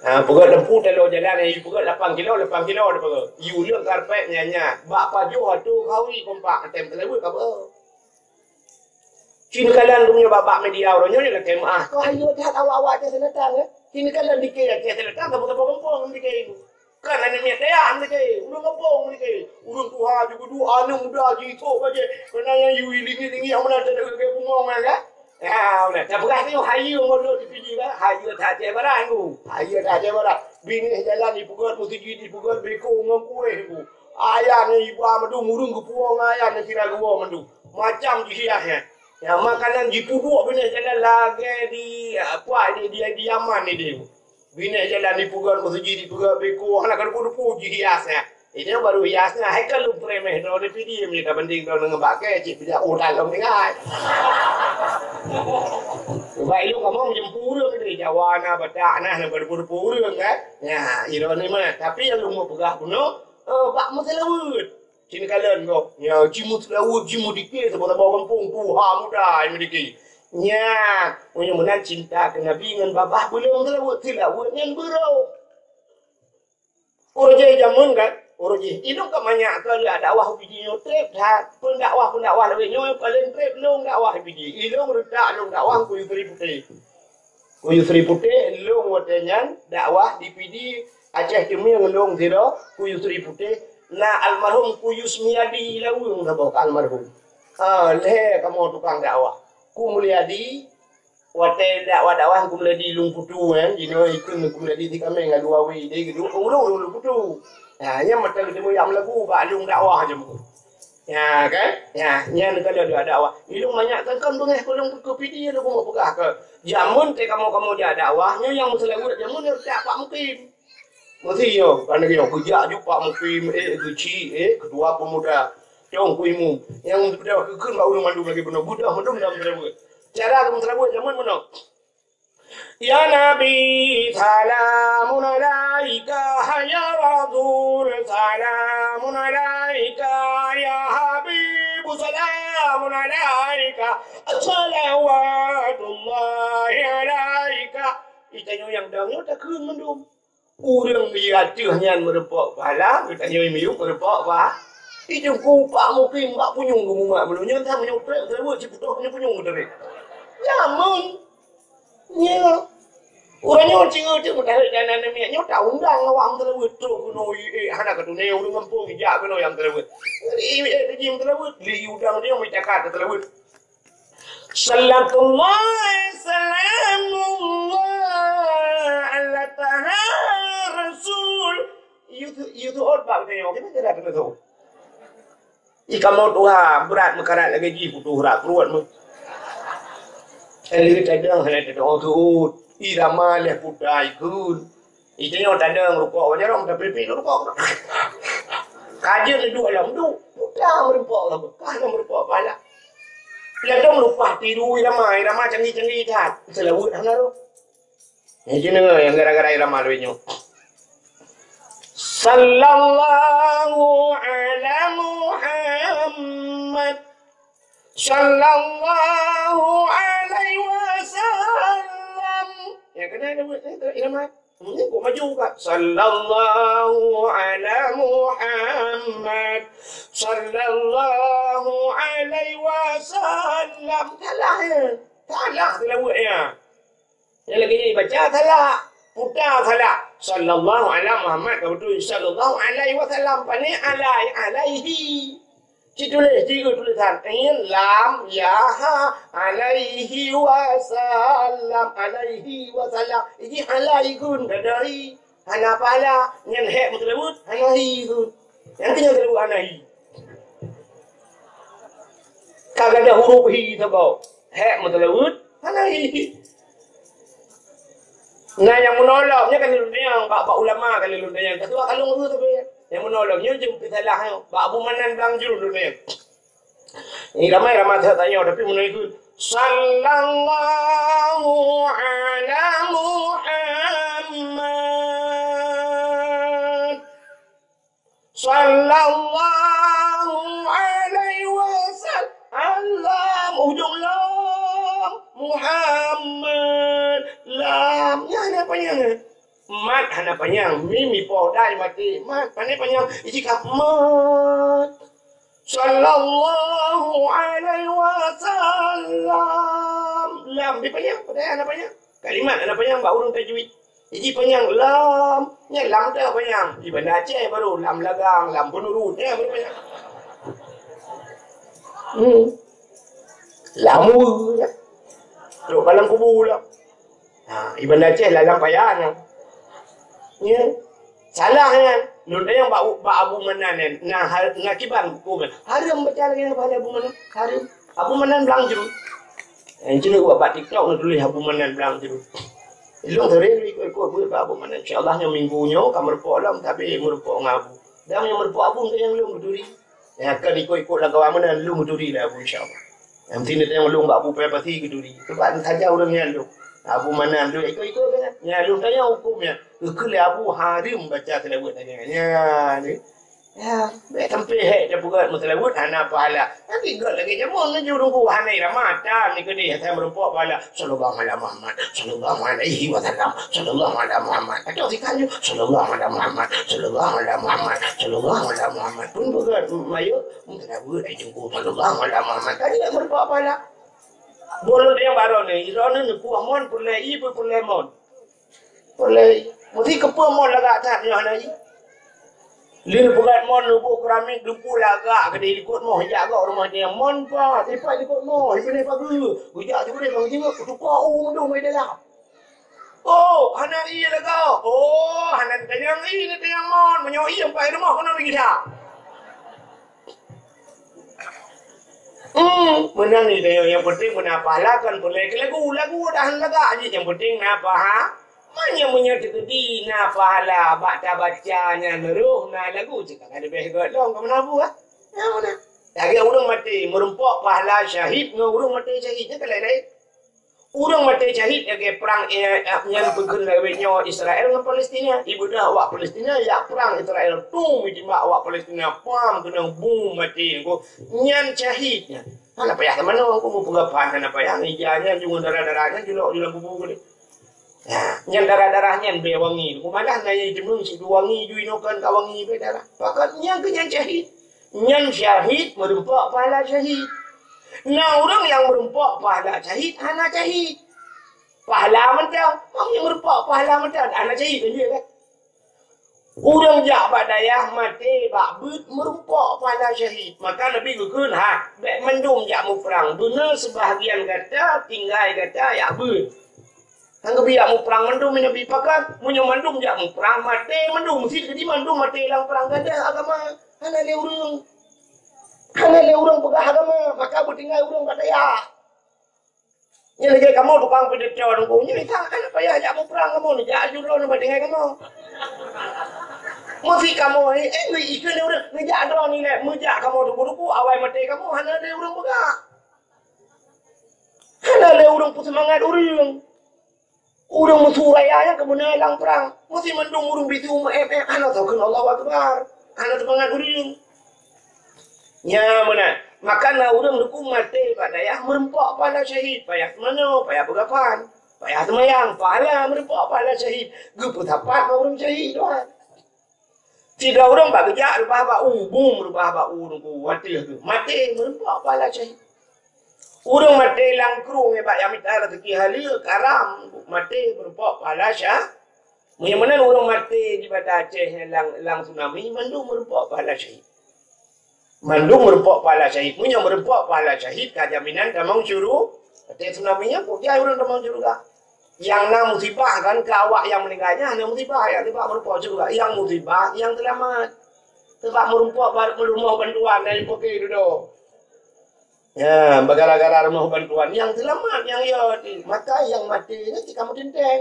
Ha, peugöt lampu taloe jalan, i peugöt lapan kilo, lapan kilo teupeugöt. I ureueng karpet nyan-nyan. Bak pajoh ateueh khauri kompak, até meuteulaweuet ka beuet. Ci neukalon geumeunyoe bak-bak media uroe nyoe lakée meu'ah. Kok hayeue that awak-awak Aceh Selatan, eh? Ci neukalon dikée Aceh Selatan, saboh-saboh gampông dikée. Kan aneuk miet dayah dikée, ureueng gampông dikée. Ureueng tuha jigeuduek aneuk muda jisok bajée. Keunan nyang yue lingi-lingi nyang meunan teudeue lagée bungong nyan, kan? Ya, udah. Dah peugah tu, hayeue mulod di Pidie kan? Hayeue that Aceh Barat tu. Hayeue that Aceh Barat. Binéh jalan ipeugöt meuseujid, ipeugöt beko ngon kueh tu. Ayah ngon iba mandum, ureueng geupuwoe ngon ayah ngon sira geuwoe mandum. Macam jihias nyan. Ya, makanan jipeuduek binéh jalan lagèe di, apa, di, di, di Yaman ni dia. Binéh jalan ipeugöt meuseujid, ipeugöt beko, hana ka depu-depu jihias nyan. Ini baru hias nyan, hai ka lôn premeh droe di Pidie, meunyo tabandéng droe ngon bak kèe, cit pijak udah lom tinggai. Sebab ilôn kamoe meujeumpue ureueng di Jawa na, Batak na, na depu-depu ureueng kan. Ya, iroh ni mah. Tapi nyang lôn peugah bunoe, eh, bak meuseulaweuet. Cit kalon gob. Nyan, jimeuseulaweuet, jimeudike, saboh-saboh gampông, tuha muda, jimeudike. Nyan, meunyoe meunan cinta keu Nabi ngon babah, beu lôn seulaweuet, seulaweuet nyan beurôh. Uroe jih jameun kan, uroe jih. Ilôn ka manyak keu lheueh dakwah u Pidie nyoe trép that. Peundakwah-peundakwah lawét nyoe paléng trép lôn dakwah u Pidie. Ilôn reutak lôn dakwah u Yusri Putéh. Ku Yusri Putéh, lôn watèe nyan dakwah di Pidie Aceh Teumieng lôn sidroe, Ku Yusri Putéh, na almarhum Ku Yusmiadi Laweueng saboh ka almarhum. Ha, lhèe kamoe tukang dakwah. Ku Mulyadi, watèe dakwah-dakwah Ku Mulyadi Lung Putu, eh, jinoe ikheun Ku Mulyadi Sikameng ngon dua wé, deh, geudua ureueng Lung Putu. Ha, nyan mata geuteumeung jak meulagu bak lôn dakwah jameun. Ya kan? Ya, nyan ka lheueh dakwah. Ilôn manyak kan kon beungèh keu lôn keu Pidie lôn keuneuk peugah keu. Jameun teuh kamoe-kamoe jak dakwah, nyoe nyang meuseulaweuet jameun nyoe jak Pak Mukim. Meusi nyoe, ka lagèe nyoe, geujak ju Pak Mukim, eh, geuchik, eh, ketua pemuda. Cong ku imum. Nyang beudôh keu kheun bak ureueng mandum lagèe bunoe. Beudôh mandum lam seulaweuet. Cara meuseulaweuet jameun bunoe. Ya Nabi, salamun alaika, ya Rasul, salamun alaika, ya Habib, salamun alaika, salawatullahi alaika. Geutanyoe nyang dong nyoe takheun mandum. Ureueng miyueb ateueh nyan meurumpok pahala, geutanyoe miyueb meurumpok pa-, Di Teungku Pak Mukim bak punyueng geumumat meunyoe nyan, meunyoe trép seulaweuet siputôh punyueng-punyueng geutrép. Jameun. Nyoe. Uroe nyoe singoh teuk meutarek dan aneuk miet nyoe taundang awak meuseulaweuet trok keunoe, eh, hana keutuné ureueng gampông jak keunoe nyang meuseulaweuet. Jadi, eh, eh, lagi meuseulaweuet, li udang dia meucakat meuseulaweuet. Salatullah, salamullah, ala taha Rasul. Yusuf, Yusuf Ot bak geutanyoe, kita tidak kena tahu. Ih, kamoe tuha, brat meukarat lagèe jih, putoh urat pruet meuh. Lheueh tadong hana tadong teuôt. Irama lheueh puta ikheun. Ih, tanyoe tadong rukok, wajarong tapi pih rukok. Kajeut duek lom, duek. Puta meurumpok lom, ka hana meurumpok pahala. Ladom lupah tiru irama, irama canggih-canggih that. Seulaweuet hana roh. Nyan cit nyang gara-gara irama lawét nyoe. Sallallahu ala Muhammad. Sallallahu alaihi wasallam. Ya, kena ada buat, eh, tak irama. Hmm, kok maju juga. Sallallahu ala Muhammad. Sallallahu alaihi wasallam. Salah, ya. Salah seulaweuet, ya. Nyang lagèe nyan ibaca salah, puta salah. Sallallahu ala Muhammad, ka beutôi sallallahu alaihi wasallam. Pane alai, alaihi. Ci tuléh, ci tulésan. Ain, lam, ya, ha. Alaihi wasallam, alaihi wasallam. Iji alai gun, dadari. Hana pahala, nyan hek meuteuleuweut, hana hi tu. Nyang keu nyan teuleuweut hana hi. Ka gadoh huruf hi saboh. Hek meuteuleuweut, hana hi. Nah, nyang meunolong, nyan kan lôn tanyong, bak, bak ulama kan lôn tanyong. Ketua kalung tu tapi. Nyang meunolong, nyoe jeuem peusalah nyoe. Bak Abu Manan Bang Jul lôn tanyong. Ni ramai-ramai that tanyong, tapi meunan ikheun, "Sallallahu ala Muhammad. Sallallahu alaihi wasallam." Lam, ujong lam. Muhammad. Lam. Nyan hana panyang, eh? Mat hana panyang. Mim ipoh dai maté. Mat, pane panyang. Iji ka mat. Sallallahu alaihi wasallam. Lam dipanyang, padahai hana panyang. Kalimat hana panyang bak ureueng tajwid. Iji panyang lam, nyan lam dah panyang. Di Banda Aceh baru lam lagang, lam peunurut, nyan baru panyang. Hmm. Lam. Trok ka lam kubu lah. Ha, i Banda Aceh lalang paya nyan. Ya. Salah nyan. Lôn tanyong bak, bak Abu Manan nyan. Nah, hal, nah kiban huköm nyan. Hareuem baca lagèe nyan pahala Abu Manan. Hareuem. Abu Manan blang jru. Eh, cuma buat bak TikTok na tuléh Abu Manan blang jru. Lôn sering ikut-ikut buat bak Abu Manan. Insya-Allah nyoe minggu nyoe ka meureumpok lom, tapi meureumpok ngon Abu. Dan nyang meureumpok Abu tanyong lôn geuturi. Nyang akan ikut-ikut lam kawan meunan lôn geuturi lé Abu insya-Allah. Nyang meusti neutanyong lôn bak Abu Paya Pasi geuturi. Sebab saja ureueng nyan lôn. Abu Manan lôn ikut-ikut kan. Nyan lôn tanyong huköm nyan. Geukheun lé Abu hareuem baca seulaweuet lagèe nyan. Nyan. Ya, bèk sampai hék tapeugah meuseulaweuet hana pahala. Nanti gèt lagèe jameun laju Teungku hana irama tan ni keudéh asai meurumpok pahala. Sallallahu ala Muhammad, sallallahu alaihi wasallam, sallallahu ala Muhammad. Atau sikan ju, sallallahu ala Muhammad, sallallahu ala Muhammad, sallallahu ala Muhammad. Pun beugèt mayeuet meuseulaweuet ai Teungku sallallahu ala Muhammad. Kan dia meurumpok pahala. Bolon yang baru ni, irone ni kuah mon peureulèe i peureulèe mon. Peureulèe, meusti keupeue mon lagak that nyoe hana jih. Lheueh peugah mon neuboh keramik, geupeu lagak keudéh likot moh, jak gok rumoh dia. Mon pa, tipak likot moh, ipeuneh pageue. Geujak sikureueng bang jingok, kutuka u meudong mai dalam. Oh, hana ie lagak. Oh, hana tanyong ie, tanyong mon. Meunyoe ie empat rumoh, keunoe lagi dah. Hmm, meunan ni tanyong nyang penting meunan pahala kon peureulèe keu lagu. Lagu dah lagak jih nyang penting na paha. Meunyoe meunyoe teukeudi na pahala bak tabaca nyan roh na lagu cit ka leubeh gèt lom ka meunan buah. Ya meunan. Lagèe ureueng maté meurumpok pahala syahid ngon ureueng maté syahid nyan ka laén-laén. Ureueng maté syahid lagèe prang, eh, nyan peukheun lagèe nyoe Israel ngon Palestina. Ibeudôh awak Palestina jak prang Israel, tum jitimbak awak Palestina, pam keunong bom maté. Nyan syahid nyan. Hana payah teumanoe, meupeugah phan hana payah, ija nyan deungon darah-darah nyan jilok di lam kubu keudéh. Ya, nyan darah-darah nyan bèe wangi. Malah na nyang jiteumeung sigoe wangi ju inoe kon ka wangi bèe darah. Pakon nyan keuh nyan syahid. Nyan syahid meurumpok pahala syahid. Na ureueng nyang meurumpok pahala syahid hana syahid. Pahala mantong, nyang meurumpok pahala mantong hana syahid laju kan. Ureueng jak bak dayah maté bak beuet meurumpok pahala syahid. Maka Nabi geukheun, "Ha, bèk mandum jak muprang. Beuna seubahgian gata tinggai gata jak beuet." Han geubri jak muprang mandum Nabi pakat. Meunyoe mandum jak muprang, maté mandum. Meusti jadi mandum maté lam prang. Gadôh agama. Hana lé ureueng. Hana lé ureueng peugah agama. Maka beutinggai ureueng bak dayah. Nyan lagèe kamoe tukang pidato Teungku. Nyan ka hana payah jak muprang kamoe. Jak aju droeneuh bak tinggai kamoe. Meusi kamoe, eh, eh, ikheun lé ureueng, neujak droeneuh ilèe, meujak kamoe Teungku-teungku, awai maté kamoe, hana lé ureueng peugah. Hana lé ureueng peuseumangat ureueng. Ureueng meusu raya nyan keubeuna lam prang. Meusi mandum ureueng bisu meu-em-em, hana soe kheun Allahu Akbar. Hana seumangat ureueng. Nya meunan. Maka na ureueng dukung maté bak dayah meurumpok pahala syahid. Payah seumanoe, payah peugah phan. Payah seumayang, pahala meurumpok pahala syahid. Geupeusapat bak ureueng syahid, Tuhan. Sidroe ureueng bak geujak reubah bak u, bum reubah bak u Teungku, watèe geuh maté meurumpok pahala syahid. Ureueng maté lam krueng nibak nyang mita raseuki haleue, karam, maté meurumpok pahala syah-, meunyoe meunan ureueng maté di Banda Aceh lam, lam tsunami, mandum meurumpok pahala syahid. Mandum meurumpok pahala syahid. Meunyoe meurumpok pahala syahid, ka jaminan tamong syuru-, watèe tsunami nyan, peue jai ureueng tamong syeuruga. Nyang na musibah kan keu awak nyang meuninggai nyan hana musibah, nyang teuba meurumpok syeuruga. Nyang musibah, nyang seulamat. Teuba meurumpok ba-, rumoh bantuan nyang jipeuke dudoe. Ya, gara-gara rumoh bantuan nyang seulamat nyang yo teuh. Maka nyang maté nyan cit ka meuteuntèe.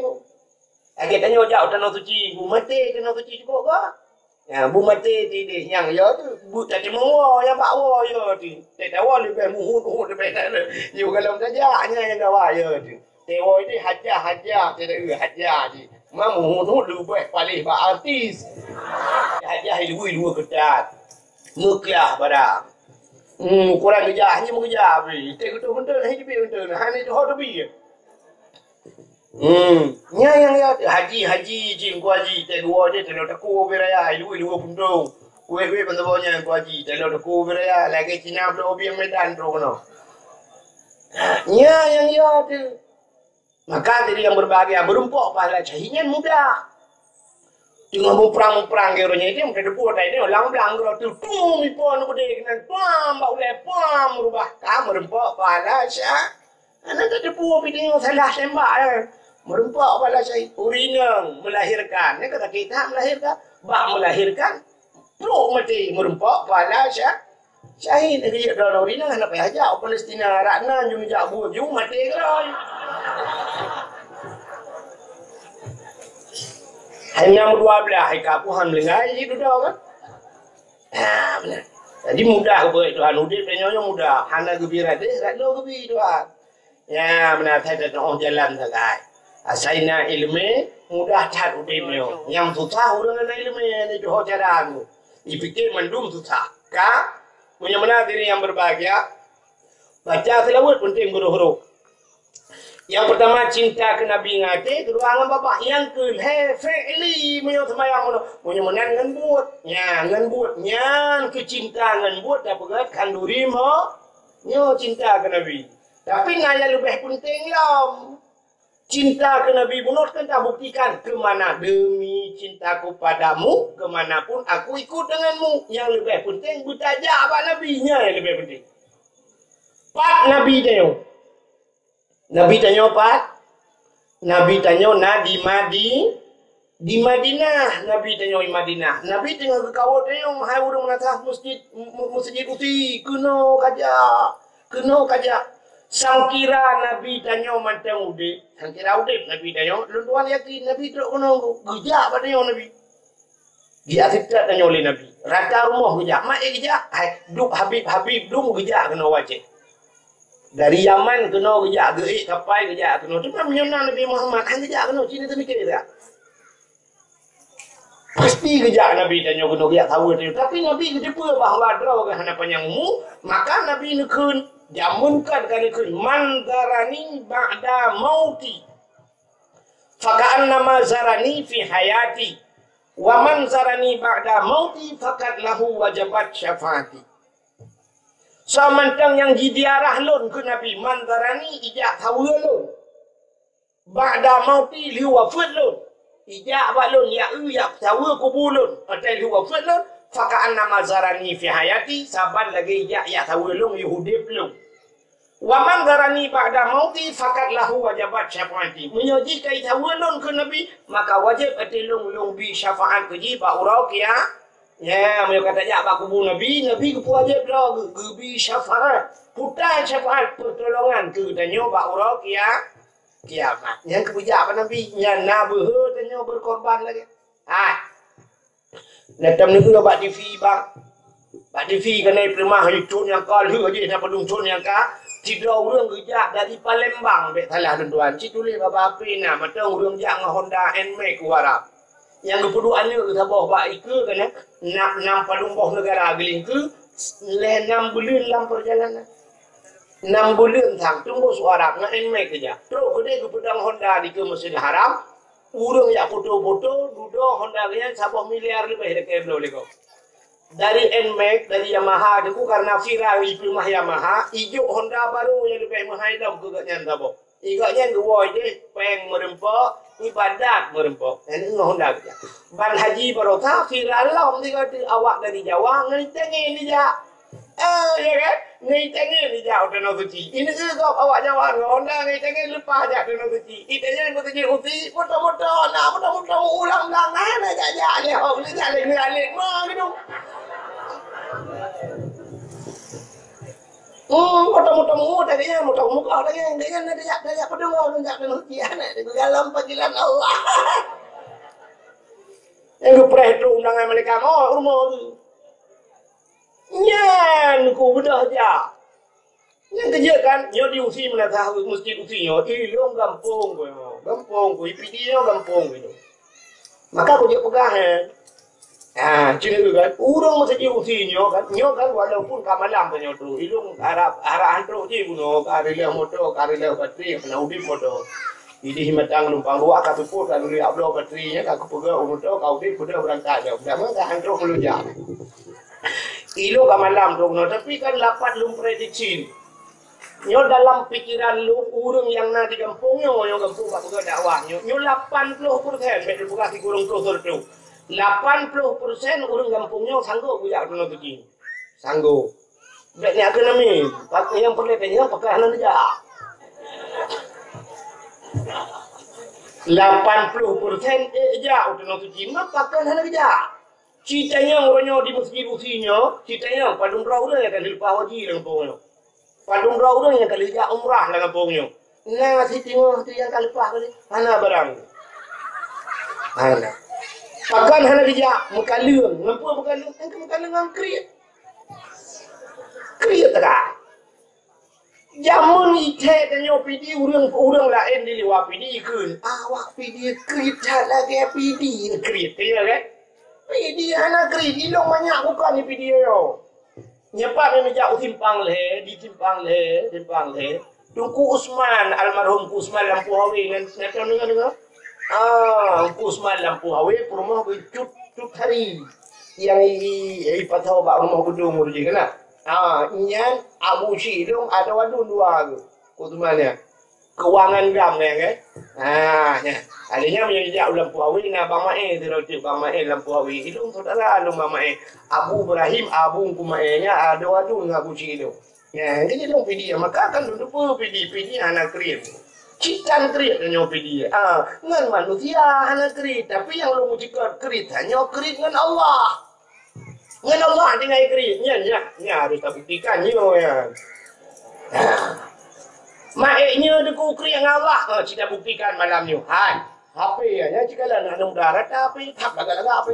Lagèe tanyoe jak u Tanoh Suci, bu maté Tanoh Suci cukup ka. Ya, bu maté tideh nyang yo teuh, bu teutimong woe, nyang bak woe yo teuh. Teuh tawoe leubeh muhut-muhut leubeh na. Yo galom tajak nyan nyang gawa yo teuh. Teuwoe teuh hajah-hajah, teuh hajah teuh. Ma muhut-muhut leubeh paléh bak artis. Hajah ilui dua keutat. Meuklah barang. Hmm, ukuran geujah, nyan meugeujah. Teuh geutoh beutôi, hai teubi beutôi. Hana teuho teubi. Hmm, nyan nyang ya, haji, haji, jih, Teungku Haji, teuh dua jih, teuh dua teungku ubé raya, ilui dua puntông. Kueh-kueh ban saboh nyan, Teungku Haji, teuh dua teungku ubé raya, lagèe Cina bloe ubé Medan trôk keunoe. Nyan nyang ya teuh. Maka jadi nyang berbahagia, meurumpok pahala syahid nyan mudah. Teungoh muprang-muprang keu uroe nyan, dia meuteupue tai dia, lang-lang keu rot tu, tum, ipo, nu gede keunan, pam, bak ulèe, pam, rubah, ka meurumpok pahala syah-, Hana tateupeue pih tanyoe salah tembak, eh. Meurumpok pahala syahid. Ureueng inong melahirkan. Nyan ka sakét that melahirkan. Bak melahirkan, trok maté meurumpok pahala syah-, syahid. Nyan keuh jeuet droe ureueng inong hana payah jak u Palestina. Rot nan jeuet jak buet jeuet maté keudroe. Hai nyang dua belas, hai ka Tuhan meulinggai jih dudoe kan? Ha, meunan. Jadi mudah keubeue Tuhan udép tanyoe nyoe mudah. Hana geubi radeh, rot lom geubi Tuhan. Ya, meunan asai tateu'oh jalan sagai. Asai na ileumèe, mudah that udép nyoe. Nyang susah ureueng hana ileumèe, nyoe cara nyoe. Jipike mandum susah. Ka? Meunyoe meunan hadirin yang berbahagia, baca seulaweuet peunteng beuroh-roh. Nyang peurtama cinta keu Nabi ngon até, keudua ngon babah, nyang keulhèe fi'li meunyoe seumayang meunan, meunyoe meunan ngon buet. Nya, ngon buet. Nyan keuh cinta ngon buet tapeugah khanduri mo-, nyoe cinta keu Nabi. Tapi na nyang leubeh peunteng lom. Cinta keu Nabi bunoe kan tabuktikan, "Kemana demi cintaku padamu, kemanapun aku ikut denganmu." Nyang leubeh peunteng beutajak bak Nabi, nyan nyang leubeh peunteng. Pat Nabi tanyoe? Nabi tanyoe pat? Nabi tanyoe na di Madi-, di Madinah. Nabi tanyoe di Madinah. Nabi teungoh geukawöt tanyoe, hai ureueng meunasah meuseujid, mu-, meuseujid Usi, keunoe kajak, keunoe kajak. Sangkira Nabi tanyoe mantong udép, sangkira udép Nabi tanyoe, lôn tuan yakin Nabi trok keunoe geujak bak tanyoe Nabi. Geujak seutôt tanyoe lé Nabi. Rata rumoh geujak. Mak ék geujak, hai, duek Habib-Habib dum geujak keunoe wajéb. Dari Yaman keunoe geujak, geuék kapai geujak keunoe. Cuma meunyoe na Nabi Muhammad, han geujak keunoe, cit neuteumiké dak? Pasti geujak Nabi tanyoe keunoe geujak saweue tanyoe. Tapi Nabi geuteupeue bahwa droe geuh hana panyang umu, maka Nabi neukheun, jameun kan ka neukheun, "Man zarani ba'da mauti." Faka'annama zarani fi hayati, wa man zarani ba'da mauti faqad lahu wajabat syafaati. Soe mantong nyang jiziarah lôn keu Nabi, man zarani, ijak saweue lôn. Ba'da mauti, lheueh wafeuet lôn. Ijak bak lôn, jak eu, jak saweue kubu lôn, watèe lheueh wafeuet lôn, faka'annama zarani fi hayati, saban lagèe ijak, jak saweue lôn yoh udép lôn. Wa man zarani ba'da mauti faqad lahu wajabat syafaati. Meunyoe jih ka jisaweue lôn keu Nabi, maka wajéb ateueh lôn, lôn bi syafaat keu jih bak uroe kia-, nya, meunyoe ka tajak bak kubu Nabi, Nabi geupeuwajéb droe geu-, geubi syafaat. Peue syafaat? Peutulongan keu tanyoe bak uroe kia-, kiamat. Nyan keuh beujak bak Nabi, nyan na beuhe tanyoe beukorban lagèe. Ah. Na tam neueu bak T V bang. Bak T V keuneuk peuleumah YouTube nyang ka lheueh jih na padum thon nyang ka. Sidroe ureueng geujak dari Palembang, bèk salah lôn tuan. Cit tuléh bak H P na, mantong ureueng jak ngon Honda Nmax u Arab. Nyang geupeuduek aneuk saboh bak ikeue keuneuk, na, nam padum boh neugara geulingkeue, lhèe nam buleuen lam peurjalanan. Nam buleuen sang, teumbôh su Arab, ngon Nmax geujak. Trok keudeh geupeudong Honda dikeue Masjidil Haram, ureueng jak foto-foto, dudoe Honda geuh nyan saboh miliar leubeh lakèe bloe lé gob. Dari Nmax, dari Yamaha, teungku karena viral di peuleumah Yamaha, ijok Honda barô nyang leubeh meuhai lom keu gobnyan saboh. Di gobnyan geuwoe jih, péng meureumpok, ibadat meureumpok. Nyan ngon Honda geujak. Ban Haji Baroesa viral lom di gobnyan, awak dari Jawa ngon itangen dijak. Ah, ya kan? Ngon itangen dijak u Tanoh Suci. Ineuk gob awak Jawa ngon Honda ngon itangen leupah jak Tanoh Suci. Itangen meuseujid Usi, moto-moto, na moto-moto ulang blang, na, na jak-jak lé, hok, na jak lé, na jak lé, ma gitu. Hmm, moto-moto mu tadi nyan, moto muka tadi nyan, dia nyan, dia jak, dia jak peudeuh, dia jak Tanoh Suci, aneuk di dalam panggilan Allah. Nyang geupreh trok undangan malaikat maut rumoh tu. Nyan ku beudôh jak. Nyang keujeuet kan, nyoe di Usi meunasah, meuseujid Usi nyoe, ilôn gampông ku nyoe, gampông ku, I P D nyoe gampông ku nyoe. Maka ku jeuet peugah, eh. Ha, cit nyoe kan, ureueng meuseujid Usi nyoe kan, nyoe kan walaupun ka malam tanyoe trok, ilôn harap, harap han trok jih bunoe, ka reuloh moto, ka reuloh batri, ka na udép moto. Idéh mantong lumpang ruah ka seupôt, ka lheueh bloe batri nyan, ka kupeugah u moto, ka udép, peudeuh beurangkat nyoe. Dak meunan ka han trok meulôn jak. Ilôn ka malam trok nyoe, tapi kan lapan lôn prediksi. Nyoe dalam pikiran lôn, ureueng nyang na di gampông nyoe, nyoe gampông bak peugah dakwah nyoe, nyoe lapan ploh persen, bèk teupeugah sikureueng ploh seureutôh. Lapan ploh persen ureueng gampông nyoe sanggôp geujak u Tanoh Suci. Sanggôp. Bèk nyan keuh nami, pat nyang peureulèe nyang pakai hana neujak. Lapan ploh persen ék jak u Tanoh Suci, maka pakon hana geujak. Ci tanyong uroe nyoe di Mesjid Usi nyoe, ci tanyong padum droe ureuëng nyang ka leupah haji lam gampông nyoe. Padum droe ureuëng nyang ka lheueh jak umrah lam gampông nyoe. Na siteungoh tu nyang ka leupah tadi, hana barang. Hana. Pakon hana geujak, meukaleueng. Ngon peue meukaleueng? Ngon meukaleueng ngon kriet. Kriet teuka. Jameun ithée tanyoe Pidie, ureuëng, ureuëng laén di luwa Pidie kheun, awak Pidie kriet that lagée Pidie kriet. Iya kan? Pidie hana kriet, ilong banyak bukan di Pidie nyoe. Nyoe pat neujak u simpang lhée, di simpang lhée, simpang lhée. Teungku Usman, almarhum Teungku Usman Lampu Hawe ngon, ngon deungoe-deungoe. Ah, Teungku Usman Lampu Hawe, peurumoh geuh Cut, Cut Hari. Nyang i, i, i pasoe bak rumoh geudong ureuëng jih keunan. Ah, nyan Abu Syik dong, ada wadon dua geuh. Teungku Usman nyan. Keuwangan GAM nyan, kan? Ha, nyan. Akhirnya meunyoe jak u Lampu Awe, na Bang Mae, sidroe teuk Bang Mae Lampu Awe. Ilong saudara lôn Bang Mae. Abu Ibrahim, Abu Teungku Mae nyan, ada wadon ngon Abu Syik ilong. Nyan, jadi lôn Pidie, maka kan lôn lupa Pidie, Pidie hana kriet. Citan kriet tanyoe Pidie. Ha, ngon manusia hana kriet, tapi nyang lôn meucikot kriet, tanyoe kriet ngon Allah. Ngon Allah tinggai kriet, nyan, nyan, nyan harus tabuktikan nyoe, nyan. Nah. Maék nyoe dikukriet ngon Allah, ha, ci tabuktikan malam nyoe. Hai, H P nyan, nyan cikalon aneuk muda rata H P, that lagak-lagak H P,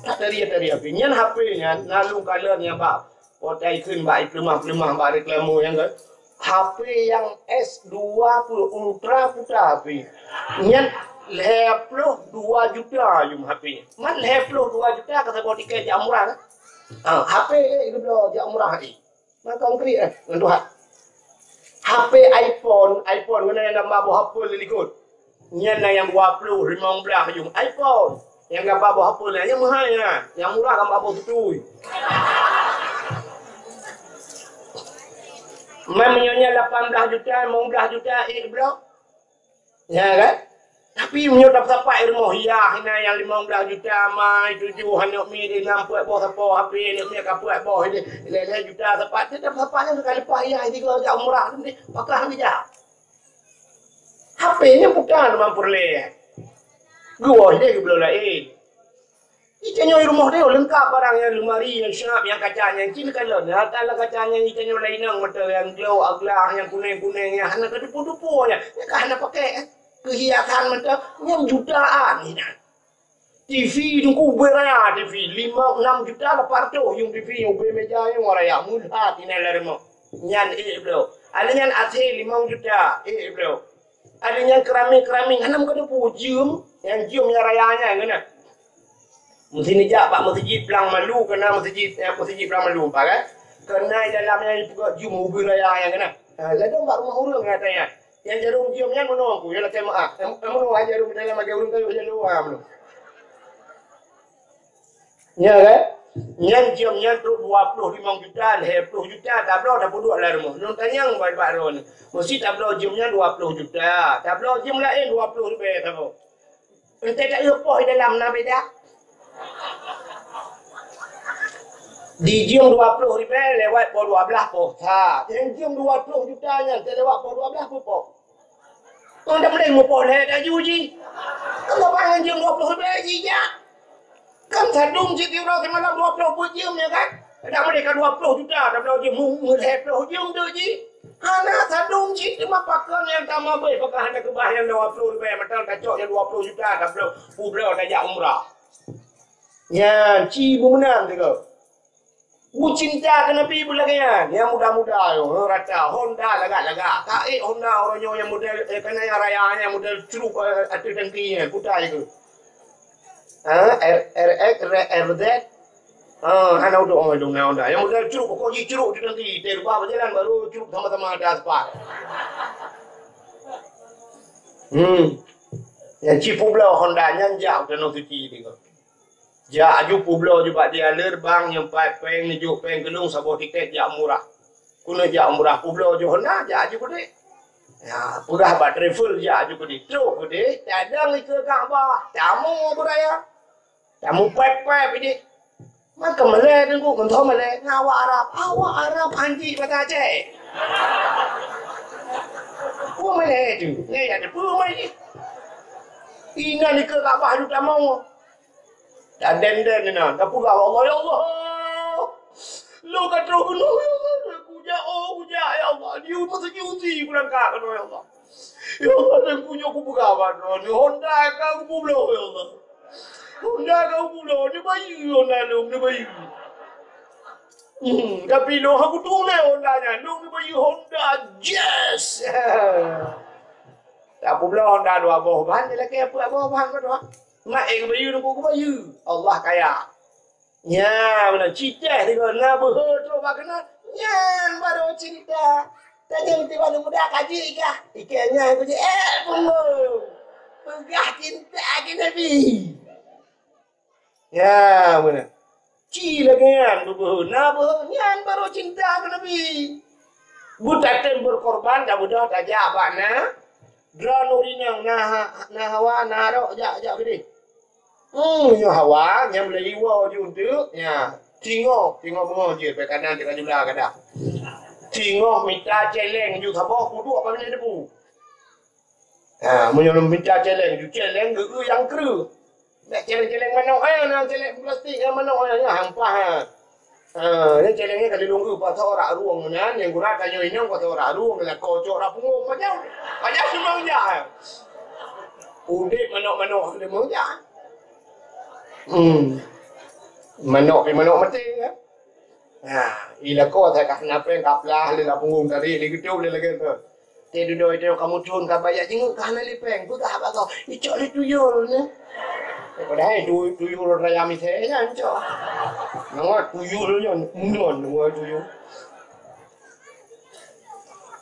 that tari-tari H P. Nyan H P nyan, na lôn kalon nyan bak, potai kheun bak peuleumah-peuleumah bak reklame nyan kan. H P nyang S dua puluh Ultra puta H P. Nyan lhée ploh dua juta jum H P. Man lhée ploh dua juta ka saboh tiket jak umrah, kan? Ha, H P ék geubloe jak umrah ék. Man konkret, eh, ngon Tuhan. H P iPhone, iPhone ngon nyang gamba boh apel di likot. Nyan na nyang dua ploh, limong blaih jum iPhone. Nyang gamba boh apel nyan, nyang meuhai nyan. Nyang murah gamba boh tutui. Man meunyoe nyan lapan blaih juta, limong blaih juta, ék bloe. Ya kan? Tapi meunyoe tapeusapat rumoh, ya, hina nyang limong blaih juta, mai tujoh, aneuk miet di nam peuet boh sapo H P, aneuk miet ka peuet boh, lhée-lhée juta sapat, tapeusapat nyan ka leupah, ya, di jak umrah, pakah geujak. H P nyan bukan teuma peureulée. Geuwoe lé geubloe laén. Di tanyoe rumoh tanyoe leungkap barang nyan, lemari nyan, syap nyan, kaca nyan, cit kalon. Nyata lam kaca nyan di tanyoe lainong mata nyang glow, aglah nyang kuneng-kuneng nyan hana ka tupu-tupu nyan. Nyan ka hana pakai, eh. Keuhiasan mata nyan jutaan inan. T V Teungku ubé raya, T V lima, enam juta lapan ratus, yum T V ubé meja nyang raya, mulhat inan lam rumoh. Nyan ék bloe. Ada nyan A C limong juta, ék bloe. Ada nyan keramik-keramik, hana meukeudeuh pu jeuem, nyang jeuem nyang raya nyan keunan. Meusi neujak bak meuseujid Plang Malu, keunan meuseujid, eh, meuseujid Plang Malu, pa kan? Keunan dalam nyan ipeugah jeuem ubé raya nyan keunan. Ha, ladôm bak rumoh ureueng nyang tanya. Nyang jaroe jeuem nyan meunoe ku, nyang lakée meu'ah. Em, em, meunoe hai jaroe dalam lagée ureueng kayôh jaroe, ha, meunoe. Nya kan? Nyan jeuem nyan trok dua ploh limong juta, lhée ploh juta, tabloe tapeuduek lam rumoh. Lôn tanyong bak-bak droeneuh. Meusi tabloe jeuem nyan dua ploh juta. Tabloe jeuem laén dua ploh ribée tabloe. Entée taeu poh di dalam na beda. Di jeuem dua ploh ribée lewat poh dua blaih poh sa. Nyang jeuem dua ploh juta nyan, teu lewat poh dua blaih poh. Ngon dak meudeh mupoh lhée laju jih. Ngon bangai jeuem dua ploh ribée jih jak. Kan sadum cit uroe simalam dua ploh peuet jeuem, ya kan? Dak meudeh ka dua ploh juta, dak meudeh jeuem mu-, meulhée ploh jeuem tu jih. Hana sadum cit, teuma pakon nyang tamah beuh, pakon hana keubah nyang dua ploh ribée, mantong tacok nyang dua ploh juta, dak meudeh publoe tajak umrah. Nyan, ci beumeunang teuka. Beucinta keu Nabi beulagée nyan, nyang muda-muda nyoe, rata Honda lagak-lagak. Ka ék Honda uroe nyoe nyang model, eh, kana nyang raya nyang model cruk, eh, ateueh tangki nyan, kutai keu. Ha, R, R X, R, R Z. Ha, hana udok ngon Honda. Nyang model cruk, pokok jih cruk ateueh tangki, teuh rubah beujalan baru cruk sama-sama ada aspal. Hmm. Nyang ci publoe Honda nyan jak u Tanoh Suci teuka. Jak aju publoe ju bak dealer bank nyang pat péng, neujok péng keu lôn saboh tiket jak umrah. Keuneuk jak umrah publoe ju Honda, jak aju keudeh. Ya, peugah bak travel jak aju keudeh. Trok keudeh, tadong ikeue Ka'bah, tamu beuraya. Tamu pép-pép ideh. Maka malée teungku, meuntho malée ngon awak Arab. Awak Arab anti basa Aceh. Peue malèe tu? Nyan ya, peue malèe? Inan dikeue Ka'bah tu tamong. Dan den-den inan, tapeugah bak Allah, "Ya Allah, lôn ka troh keunoe, ya Allah, kujak, oh, kujak, ya Allah, di meuseujid-seujid kulangkah keunoe, ya Allah. Ya Allah, dan kujak kupeugah bak droe, ni Honda ka kupeubloe, ya Allah. Honda ka kupeubloe, neubayeue Honda lôn, neubayeue." Hmm, tapi lôn hana kutuléh Honda nyan, lôn neubayeue Honda Jazz. Tapeubloe Honda dua boh ban, dilakèe peuet boh ban keudua. Mak, eh, kubayeue, nunggu kubayeue. Allah kaya. Nyan, meunan cit teuh deungon na beuhe trok bak keunan. Nyan barô cinta. Tanyong tiba aneuk muda ka jeuet kah? Ikeu nyan ku jeuet, eh, punggong. Peugah cinta keu Nabi. Nyan, meunan. Ci lagèe nyan beubeuhe. Na beuhe, nyan barô cinta keu Nabi. Beutatem beukorban, tabeudôh tajak bak na. Droeneuh inong na ha-, na hawa, na rok, jak, jak keudeh. Hmm, nyoe hawa, nyang meulayeue woe ju eunteuk, nya. Singoh, singoh beungoh jeuet, bèk kanan teuka jula kada. Singoh mita cèlèng ju saboh, kuduek apa bina debu. Ha, meunyoe mita cèlèng ju, cèlèng geu-eu nyang kreueh. Bèk cèlèng-cèlèng manok, eh, na cèlèng plastik nyang manok, eh, nyan hampah, eh. Ha, nyan cèlèng nyan ka lilong eu pasoe rak rueng meunan, nyang gura tanyoe inong pasoe rak rueng, lakoe cok rak punggong, pajan, pajan limong jak. Udép manok-manok limong jak. Hmm. Manok pih manok maté, kan? Ha, i lakoe asai ka hana péng, ka plah lé rak punggong tadi, lé geutôp lé lagèe tu. Teuh dudoe, teuh kamoe thon ka bajèe jinguk ka hana lé péng, peugah bak gob, "Icok lé tuyul nyoe." Padahai tu-, tuyul raya misèe nyan cok. Nyoe tuyul nyan, ngon nyoe tuyul.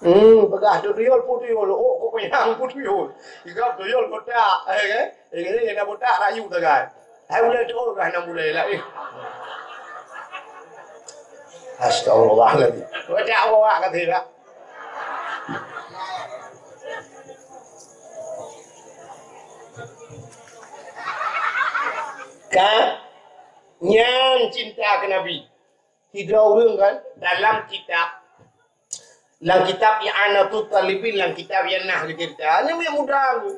Hmm, peugah tu tuyul, peue tuyul. Oh, kok keunyan peue tuyul. Igab tuyul botak, eh, kan? Eh, eh, na botak rayu sagai. Hai ulèe tu, oh, ka hana mulai lah, eh. Astagfirullahaladzim. Botak awak kata tak? Kan? Nyan cinta keu Nabi. Sidroe ureueng kan, dalam kitab, lam kitab I'anatut Talibin, lam kitab nyang na geuceurita, aneuk muda tu.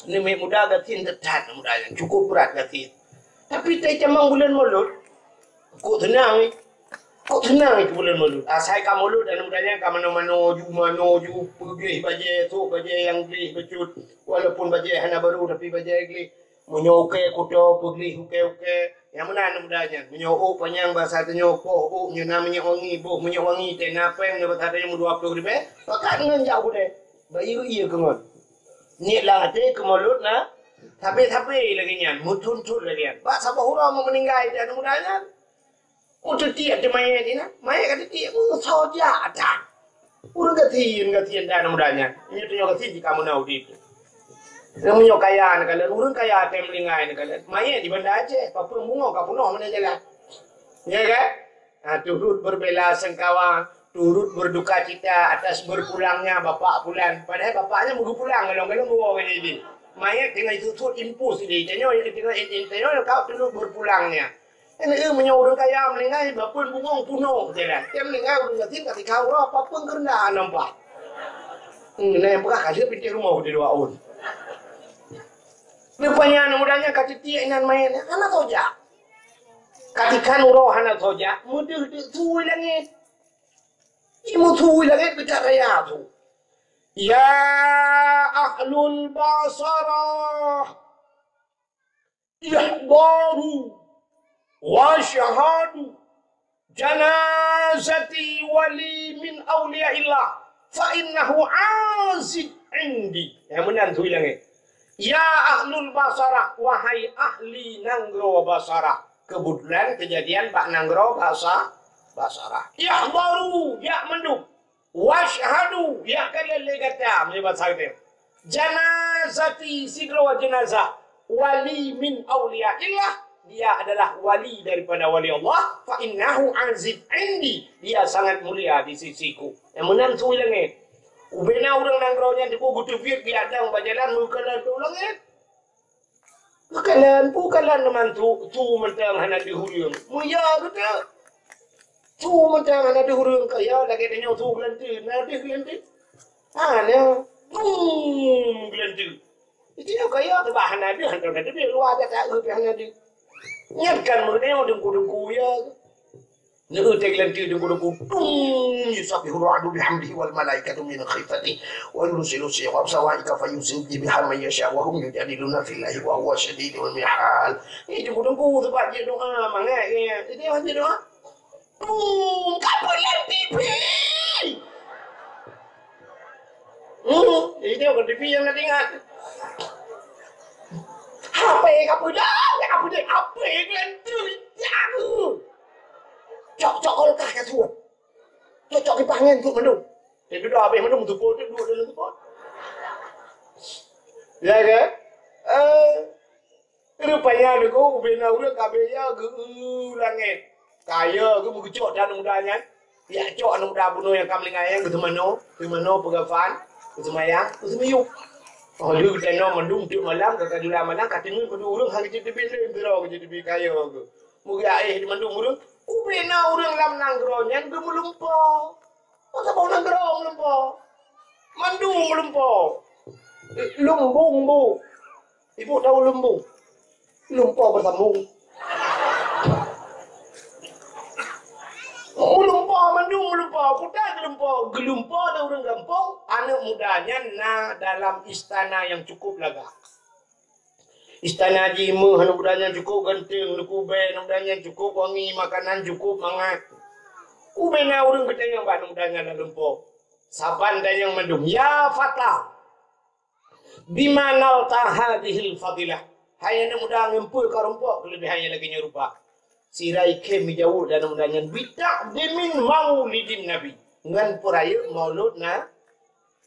Aneuk muda gasien that-that, aneuk muda nyan cukup brat gasien. Tapi teucamang buleuen Maulud, kok seunang, eh. Kok seunang, eh, keu buleuen Maulud. Asai ka Maulud, aneuk muda nyan ka manoe-manoe ju, manoe ju, peugleh bajèe, sôk bajèe nyang gleh bacut. Walaupun bajèe hana barô, tapi bajèe gleh. Meunyoe ukèe kuto, peugleh ukèe-ukèe, nyang meunan aneuk muda nyan. Meunyoe ôk panyang basa tanyoe poh ôk, nyoe na minyeuk wangi, boh minyeuk wangi, teuh na péng nyoe basa tanyoe meudua ploh ribèe, pakat ngon jak u keudè. Bayeue ié keu ngon. Niet lam até keu Maulud na, sabe-sabe lagèe nyan, meuthon-thon lagèe nyan. Bak saboh uroe meu meuninggai teuh aneuk muda nyan. Meuteubiet di manyèt inan, manyèt ka teubiet, meusoe jak that. Ureueng gasien, gasien that aneuk muda nyan. Nyoe tanyoe gasien jih ka meunan udép. Meunyoe kaya neukalon, ureueng kaya tém lingai neukalon. Manyèt di Banda Aceh, papeuen bungöng ka peunoh meunan jalan. Ya kan? Ha, turut berbela sengkawa, turut berduka cita atas berpulangnya Bapak Pulan. Padahai bapaknya baru pulang, galong-galong dua kali ini. Manyèt tinggai susut impus ini. Tanyoe, tanyoe, tanyoe ka turut berpulangnya. Nyan, eh, meunyoe ureueng kaya meuninggai, papeuen bungöng peunoh jalan. Tém meuninggai ureueng gasien ka tikha uroe, papeuen keureunda nampak. Hmm, na nyang peugah ka lheueh pintoe rumoh di luwa ôn. Rupanya aneuk muda nyan ka teubiet inan manyèt, hana soe jak. Ka tikhan uroe hana soe jak, meudeuh-deuh su i langèt. Imeusu i langèt beucat raya su. Ya ahlul Basarah. Ihdaru wa syahadu janazati wali min auliyaillah fa innahu aziz indi. Nyang meunan su i langèt. Ya ahlul Basarah, wahai ahli nanggroe Basarah. Keubeutulan keujadian bak nanggroe Basa-, Basarah. Ihdaru, jak mandum. Wasyhadu, jak kalon lé gata, meunyoe basa geutanyoe. Janazati, sidroe jeunazah, wali min auliyaillah, dia adalah wali daripada wali Allah, fa innahu aziz indi, dia sangat mulia di sisiku. Nyang meunan su i langèt. Ubena ureueng nanggroe nyan teupeu geuteubiet geujak dang bak jalan meukalon su langèt. Meukalon, peue kalon teuma su, su mantong hana deuh ureueng. Meuyah geutanyoe. Su mantong hana deuh ureueng, kaya lagèe tanyoe su geulanteue, na deuh geulanteue. Hana. Bum! Geulanteu. Itu nyang kaya teuba hana deuh, hana teubiet luwa gata eu pih hana deuh. Nyan kan meunyoe teungku-teungku ya. Neu teuh geulanteu teungku-teungku. Tung! Yusabbihu ra'du bihamdihi wal malaikatu min khifatihi. Wa yursilu sihaba sawa'ika fayusibu biha man yasha wa hum yujadiluna fillahi wa huwa syadidul mihal. Ni teungku-teungku sebab dia doa mangat ke. Jadi dia doa. Tung! Ka peulanteu pih. Hmm, itu ke T V yang nak ingat. Apa yang apa dah? Apa dah? Apa yang geulanteu? Jago. Cok-cok kolkah ka suat. Cok-cok kipas angin tu mandum. Itu dah habis mandum tu pun, tu duduk dalam tu pun. Ya ke? Eh, Rupanya deungon ubena ureuëng ka beya geu langét. Kaya geu meugeucok dan muda nyan. Yak cok aneuk muda bunoe nyang ka meuninggai nyan geuteumanoe, teumanoe peugafan, geuseumayang, geuseumiyueb. Oh lheueh geutanoe mandum tiep malam ka kajula malam ka teungeut keu ureuëng hana jiteubiet lé sidroe ka jiteubiet kaya geu. Meugeuaéh di mandum ureuëng, ubena ureuëng lam nanggroe nyan geumeulumpo. Masa boh nanggroe meulumpo. Mandum meulumpo. Lumbung bu. Ibu tahu lumbung? Lumpo beusambung. Meulumpo mandum meulumpo. Puta geulumpo. Geulumpo lé ureuëng gampông. Aneuk muda nyan na dalam istana yang cukup lagak. Istana jih meuh, aneuk muda nyan cukup ganteng, leukubée aneuk muda nyan cukup wangi, makanan cukup mangat. Ubena ureuëng geutanyong bak aneuk muda nyan lam lumpo. Saban tanyong mandum, "Ya fata, bima nalta hadhil fadilah?" Hai aneuk muda, ngon peue ka rumpok keuleubehan nyang lagée nyoe rupa? Sira ikhém jaweueb lé aneuk muda nyan, "Bita'dhimin maulidin nabi." Ngon peurayeuk maulud na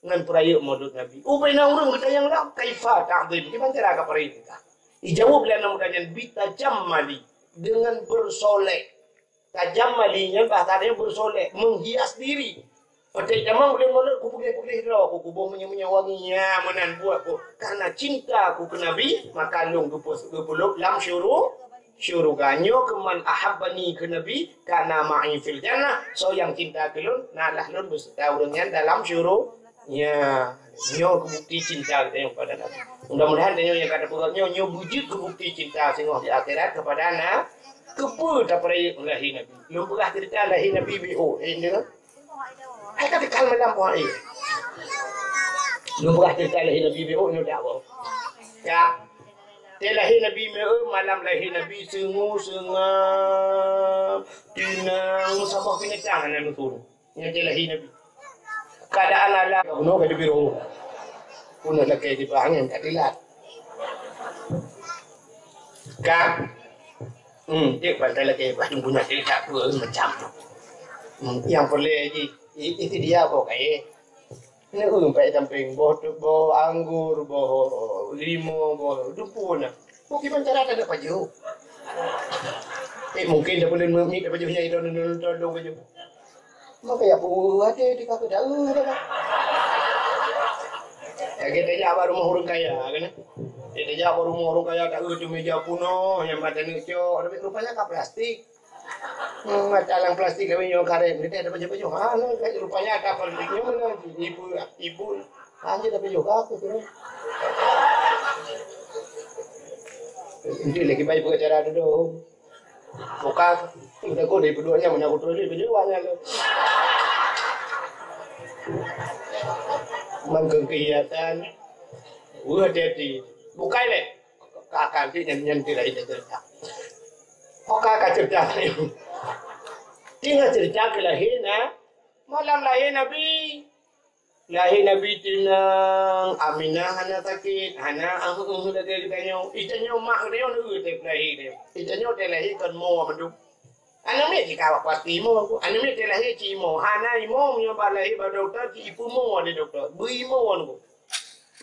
Ngon peurayeuk maulud Nabi. Ubena ureuëng geutanyong lom, "Kaifa ta'dhim?" Kiban cara ka peurayeuk teuka? Ijaweueb lé aneuk muda nyan, "Bitajammali," deungon beusolek. Tajammali nyan bahasa nyan beusolek, menghias diri. Watée tamong buleuen maulud, kupeugléh-peugléh droe, kukuboh minyeuk-minyeuk wangi, ya, meunan buet ku. Karena cinta ku keu Nabi, maka lôn geupeu-, geupeulob lam syuru-, syuruga. Nyoe keuh man ahabbani keu Nabi, kana ma'i fil jannah. Soe nyang cinta keu lôn, na lah lôn beuseurta ureuëng nyan dalam syuru-, nya. Nyoe keuh bukti cinta geutanyoe kepada Nabi. Mudah-mudahan tanyoe nyang ka tapeugah nyoe, nyoe beujeuet keu bukti cinta singoh di akhirat kepada na-, keupeue tapeurayeuk lahé Nabi. Lôn peugah ceurita lahé Nabi B O, eh, deungoe. Hai ka teuka malam poh, eh. Lôn peugah ceurita lahé Nabi B O, nyoe dak boh. Ka. Teuh lahé Nabi meu'eu, malam lahé Nabi seungue-seungab, teunang, saboh binatang hana neusurot. Nyan teuh lahé Nabi. Keuadaan alam bunoe ka teubiroh. Bunoe lakée di bang nyan ka teulat. Ka. Hmm, cek pantai lakée bah bunoe cek tak peue macam tu. Hmm, nyang peureulée jih, i-, itu dia boh kayée. Neu-eu empat samping, boh tu, boh anggur, boh limo, boh dumpuna. Boh kiban cara tak ada pajoh. Eh, mungkin dah boleh mimit pajoh nyai dah nonton dong pajoh. Maka ya bu ada di kaki dah, eh, dah. Ya kita jak baru rumah orang kaya kan. Kita jak baru rumah orang kaya tak ada meja punoh yang mata nak cok, tapi rupanya ka plastik. Hmm, mata lang plastik kami nyong karet, kita ada baju-baju. Ha, nah, rupanya ada plastiknya mana? Ibu, ibu. Hanya ada baju aku tu. Nanti lagi baik pengacara tu tu. Bukan, kita kau dari berduanya mana aku tulis baju awaknya tu. Mangkeng kehiasan. Wah, hati-hati. Bukai leh. Ka, ka, nanti nyan, nyan tidak ada cerita. Oka ka cerita. Tinggal cerita keu lahé na. Malam lahé Nabi. Lahé Nabi teunang, Aminah hana sakét, hana ah, ah, lagée geutanyoe. Geutanyoe mak geutanyoe neu teuh lahé teuh. Geutanyoe teuh lahé kon mo mandum. Aneuk miet jikawak pasti mo. Aneuk miet teuh lahé ci mo. Hana imo meunyoe ba lahé ba dokto ci ipeue mo lé dokto. Beu imo nunggu.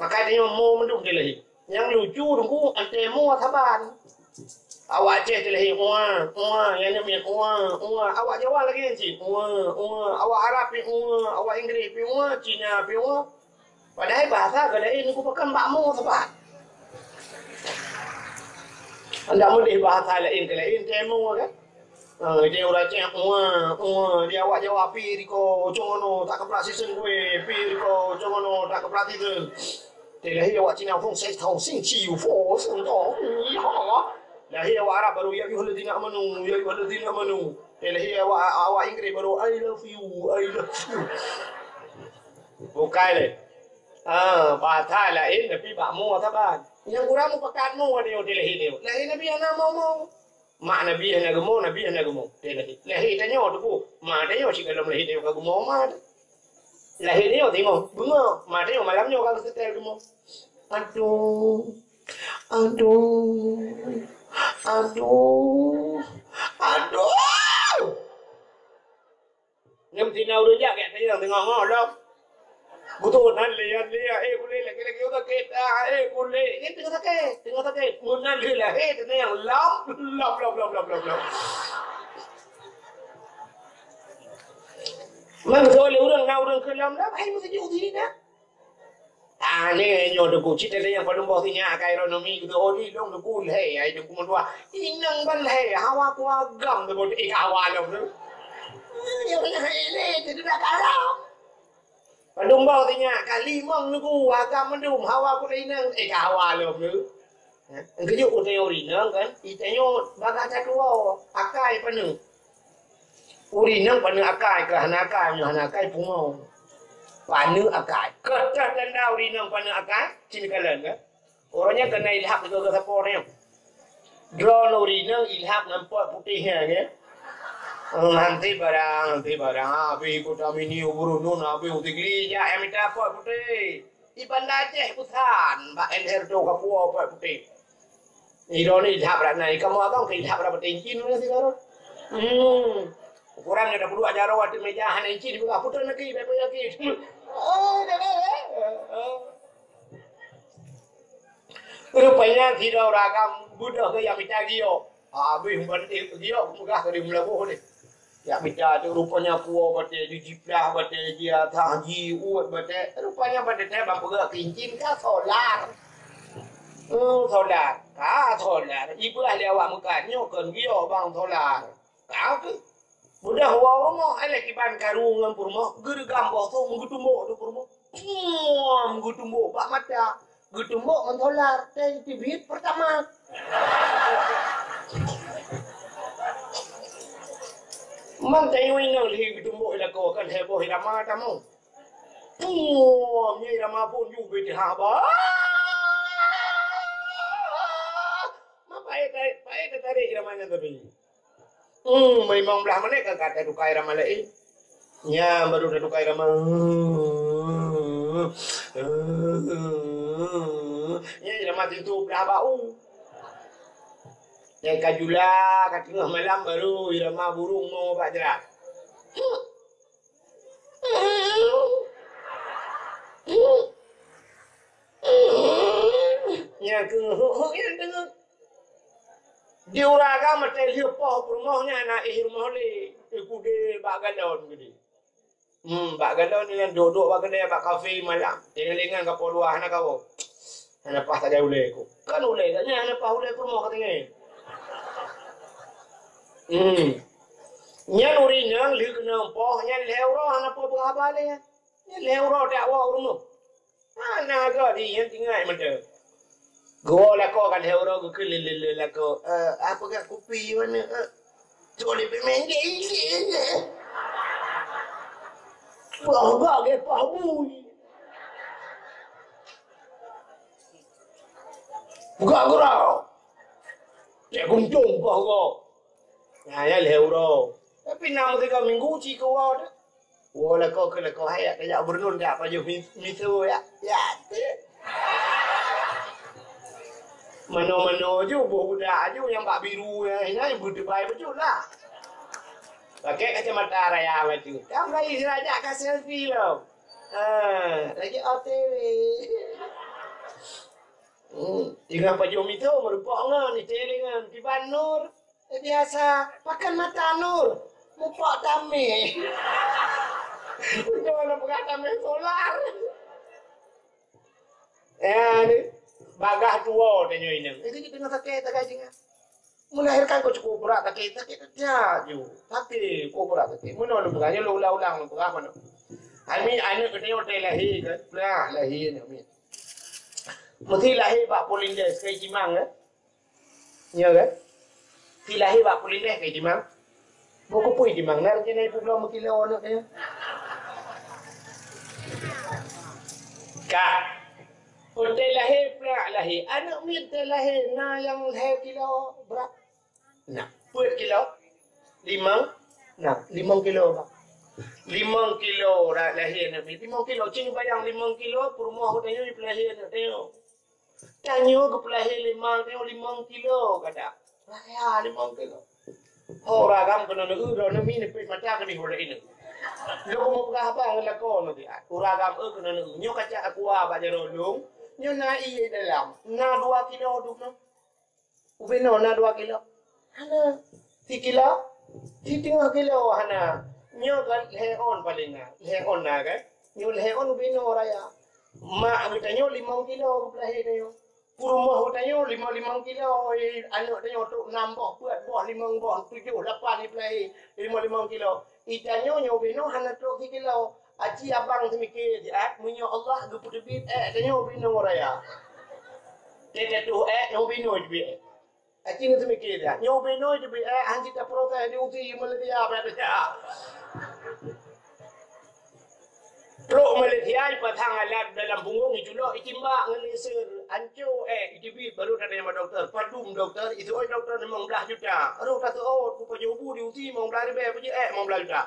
Maka tanyoe mo mandum teuh lahé. Nyang lucu nunggu, antée mo saban. Awak Aceh teuh lahé, ua, ua, nyang nyan ua, ua. Awak Jawa lagée nyan cit, ua, ua. Awak Arab pi ua, awak Inggris pi ua, Cina pi ua. Padahai bahasa ka laén, nunggu pakon bak mo saban. Anda meudeh bahasa laén ke laén, antée mo kan? Ah, dia ureueng Aceh, "Ua, ua," dia awak Jawa, "Pi riko, cungono, tak keuplat sisen kue, pi riko, cungono, tak keuplat sisen." Dia lahé awak Cina, "Fong sai thong sing ci yu fo seng tong, ya." Lahé awak Arab baru, "Ya ayyuhalladzina amanu, ya ayyuhalladzina amanu." Dia lahé awak, awak Inggris baru, "I love you, I love you." Bukai lé. Ah, bahasa laén, tapi bak mo saban. Nyang kurang mupakat mo ada nyang dilahé dia. Lahé Nabi hana mo-mo. Mak Nabi hana geumo, Nabi hana geumo. Dia lahé. Lahé tanyoe teupeu. Mak tanyoe cit gohlom lahé tanyoe ka geumo mak. Lahé tanyoe teungoh beungoh. Mak tanyoe malam nyoe ka geusetel geumo. Aduh. Aduh. Aduh. Aduh. Nyang tina ureueng jak gét tanyong teungoh-ngoh lom. Beutôi nan lé, yan lé, eh, kulét lagèe-lagèe sakét, ah, eh, kulét. Nyan teungoh sakét, teungoh sakét. Meunan lé lahé teungoh lom, lom, lom. Meunan soe lé ureueng na ureueng keu lom, lom, hai meuseujok sini dah. Aneh nyoe Teungku, cit ada nyang padum boh sinyak ka ironomi gitu. Oh, di dong Teungku lhèe, ai Teungku meutuah. Inong ban lhèe, hawa ku agam tu boh, eh, hawa lom tu. Eh, ya, ya, ini, jadi dah kalah. Padum boh sinyak ka limong Teungku, agam mendum, hawa ku inong, eh, hawa lom tu. Keujeuet u tanyoe ureueng inong kan, i tanyoe bagah that dua, akai paneuk. Ureueng inong paneuk akai, keu hana akai, meunyoe hana akai pungo. Paneuk akai. Keu that tanda ureueng inong paneuk akai, cit kalon kan. Uroe nyan keuneuk ilhak keu sapo nyoe. Droeneuh ureueng inong ilhak ngon pot putéh nyan kan. Eh, hanté barang, hanté barang. Habéh kota mini uburu nun, habéh u Sigli jak mita pot putéh. Di Banda Aceh busan, bak N R tu ka puwoe pot putéh. Droeneuh ilhak bak na, kamoe abang ka ilhak bak batèe incin mana sigaroe. Hmm. Ukuran ada puluh aja roh ateueh meja hana incin juga putus lagi, bèk yakin. Oh, dah, dah, dah. Rupanya sidroe ureueng agam beudôh keu jak mita giok. Habéh ban giok peugah keu di meulaboh deh. Jak mita tu rupanya puwoe batèe, jijiplah batèe, jiatah, jiuet batèe. Rupanya batèe teuh ban peugah keu incin ka solar. Oh, solar. Ka solar. Ipeugah lé awak meukat nyoe kon giok bang solar. Ka keuh. Beudôh woe u rumoh, éh lé kiban karu ngon peurumoh, geureugam boh sôk meugeutumbok di peurumoh. Puam! Geutumbok bak mata, geutumbok ngon solar, dan teubiet Pertamax. Man tanyoe inong lheueh geutumbok i lakoe kan heboh irama tamong. Puam! Nyan irama phôn ju beuet haba. Ma paéh, paéh, paéh teutarek irama nyan tapi. Hmm, meunyoe limong blaih menit ka, ka tatukai rama laén. Nyan baru tatukai rama. Nyan rama tutoe blaih bak u. Nyan ka jula, ka teungoh malam baru irama burung mo bak jalan. Nyan keuh huk-huk nyan teungoh. Di ureueng agam meuteulheueh poh peurumoh nyan na éh rumoh lé, éh kudé bak galon keudéh. Hmm, bak galon nyan duek-duek bak keudè bak kafe malam. Tingan-tingan ka poh dua hana kawoe. Hana paih tajak ulèe ku. Kan ulèe dak nyan hana paih ulèe peurumoh ka tinggai. Hmm. Nyan ureueng inong lheueh keunong poh nyan lhèe uroe hana peue haba lé nyan. Nyan lhèe uroe dak woe u rumoh. Hana gèt di nyan tinggai mantong. Geuwoe lakoe ka lhèe uroe geukheun lé-lé lakoe, "Eh, a peugah kupi mana, eh?" Cok lé peumen gèt-gèt. Poh gèt poh bui. Peugah gurau. Cek guntung poh gèt. Nyan, nyan lhèe uroe. Tapi na meusigoe minggu ci keu woe teuh. Woe lakoe keu lakoe hai, tajak beureunon jak pajoh mi-, miseue ya. Ya, teuh. Manoe-manoe ju, boh budak ju nyang bak biru nyan, nyan beuteubai bacut lah. Pakai kacamata raya bacut. Kan bayi sirajak ka selfie lom. Ha, lagi O T W. Hmm, tinggai pajoh miseue meureumpok ngon, itèe lé ngon, kiban Nur. Eh, biasa, pakan mata Nur. Mupok tamèh. Beutôi lah peugah tamèh solar. Ya, ni. Bagah tuwoe tanyoe inong. Itu teungoh sakét, tagai singa. Melahirkan kok cukup brat, sakét, sakét that ju. Sakét, cukup brat sakét. Meunoe lôn peugah, nyoe lôn ulang-ulang lôn peugah meunoe. Ami aneuk geutanyoe watèe lahé kan, nah, lahé aneuk miet. Meusti lahé bak polindeh, keu jimang kan. Nyo kan? Si lahé bak polindeh keu jimang. Boh keupeue jimang, na rencana ipubloe meukilo aneuk nyoe. Ka. Watèe lahé, brat lahé. Aneuk miet watèe lahé, na nyang lhèe kilo brat. Nah, peuet kilo. Limong. Nah, limong kilo, Bang. Limong kilo ra-, lahé aneuk miet. Limong kilo. Ci neubayang limong kilo, peurumoh geutanyoe jipeulahé aneuk tanyoe. Tanyoe geupeulahé lé ma tanyoe limong kilo gata. Raya limong kilo. Ho ureueng agam keunoe neu-eu, droeneuh mi neupeuet mata keudéh ureueng inong. Lôn keumeung peugah haba ngon lakoe nyoe siat. Ureueng agam, eu, keunoe neu-eu. Nyoe kaca aqua bak jaroe lôn. Nyoe na ié dalam. Na dua kilo duek nyoe. Ubé noe na dua kilo? Hana. Sikilo? Siteungoh kilo hana. Nyoe kan lhèe ôn paleng na. Lhèe ôn na kan? Nyoe lhèe ôn ubé noe raya. Mak geutanyoe limong kilo geupeulahé tanyoe. Peurumoh geutanyoe limong-limong kilo, eh, aneuk tanyoe trok nam boh, peuet boh, limong boh, tujoh, lapan jipeulahé, limong-limong kilo. I tanyoe nyoe ubé noe hana trok sikilo. Aci abang seumiké siat, meunyoe Allah geupeuteubiet èk tanyoe ubé noe raya. Teuh tatuh èk, nyoe ubé noe teubiet èk. Aci neu seumiké siat. Nyoe ubé noe teubiet èk, han cit taproses di usi Malaysia, Malaysia. Trok Malaysia, ipasang alat dalam punggong, iculok, itimbak ngon laser, ancô èk, iteubiet, baru tatanyong bak dokto, padum dokto, iseuôt dokto limong blaih juta. Baru taseuôt, kupajoh bu di usi limong blaih ribèe, peujeuet èk limong blaih juta.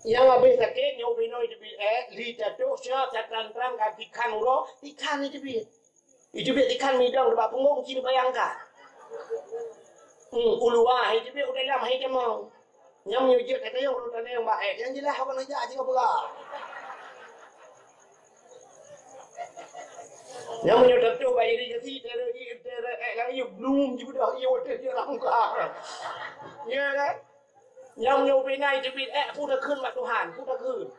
Nyang habéh sakét, nyoe ubé noe iteubiet èk, li tatoh, sya, tatran-tran, ka tikhan uroe, tikhan iteubiet. Iteubiet tikhan midang bak punggong, ci neubayangkan. Hmm, u luwa hai teubiet, u dalam hai tamong. Nyang meunyoe jeuet ka tanyong, ureueng tanyong bak èk. Nyang jeulaih hana jak singoh peugah. Nyang meunyoe teutoh bak irigasi, teutoh, teutoh èk lam ié, blum, jibeudoh ié watèe jih lam muka. Ya kan? Nyang meunyoe ubé noe iteubiet èk, peue takheun bak Tuhan, peue takheun.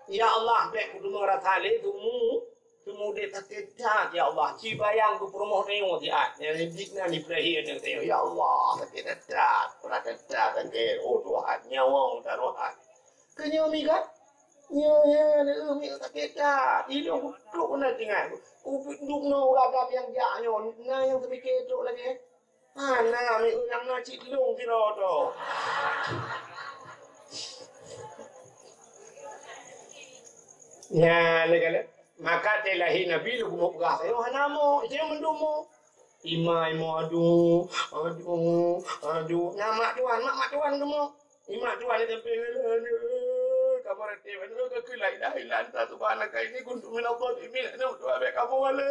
Ya Allah, bèk kudeungoe rasa lé, teuma Teuma udép sakét that, ya Allah. Ci bayang keu peurumoh tanyoe siat. Nyang dik na jipeulahé aneuk tanyoe. Ya Allah, sakét that, brat that, sakét. Oh Tuhan, nyawa tarohat. Keu nyoe mi kan? Nyoe, nyoe, nyoe mi sakét that. Ilôn kutrok na tinggai. Kuduek nyoe ureueng agam nyang jak nyoe. Na nyang teupike trok lagèe Hana, mi ureueng na cit lôn sidroe tu. Nyan lé kala. Maka watèe lahé Nabi lôn keumeung peugah, "Ayo hana mo, itu nyang mandum mo." Ima, ima, aduh, aduh, aduh. Nyan mak tuan, mak, mak tuan keumeung. Imak tuan nyang sampéng, "Aduh, kamoe rate, aduh, ka keu la ilaha illa anta subhanaka inni kuntu minadh dhalimin." Aduh, tuan bèk kamoe wale.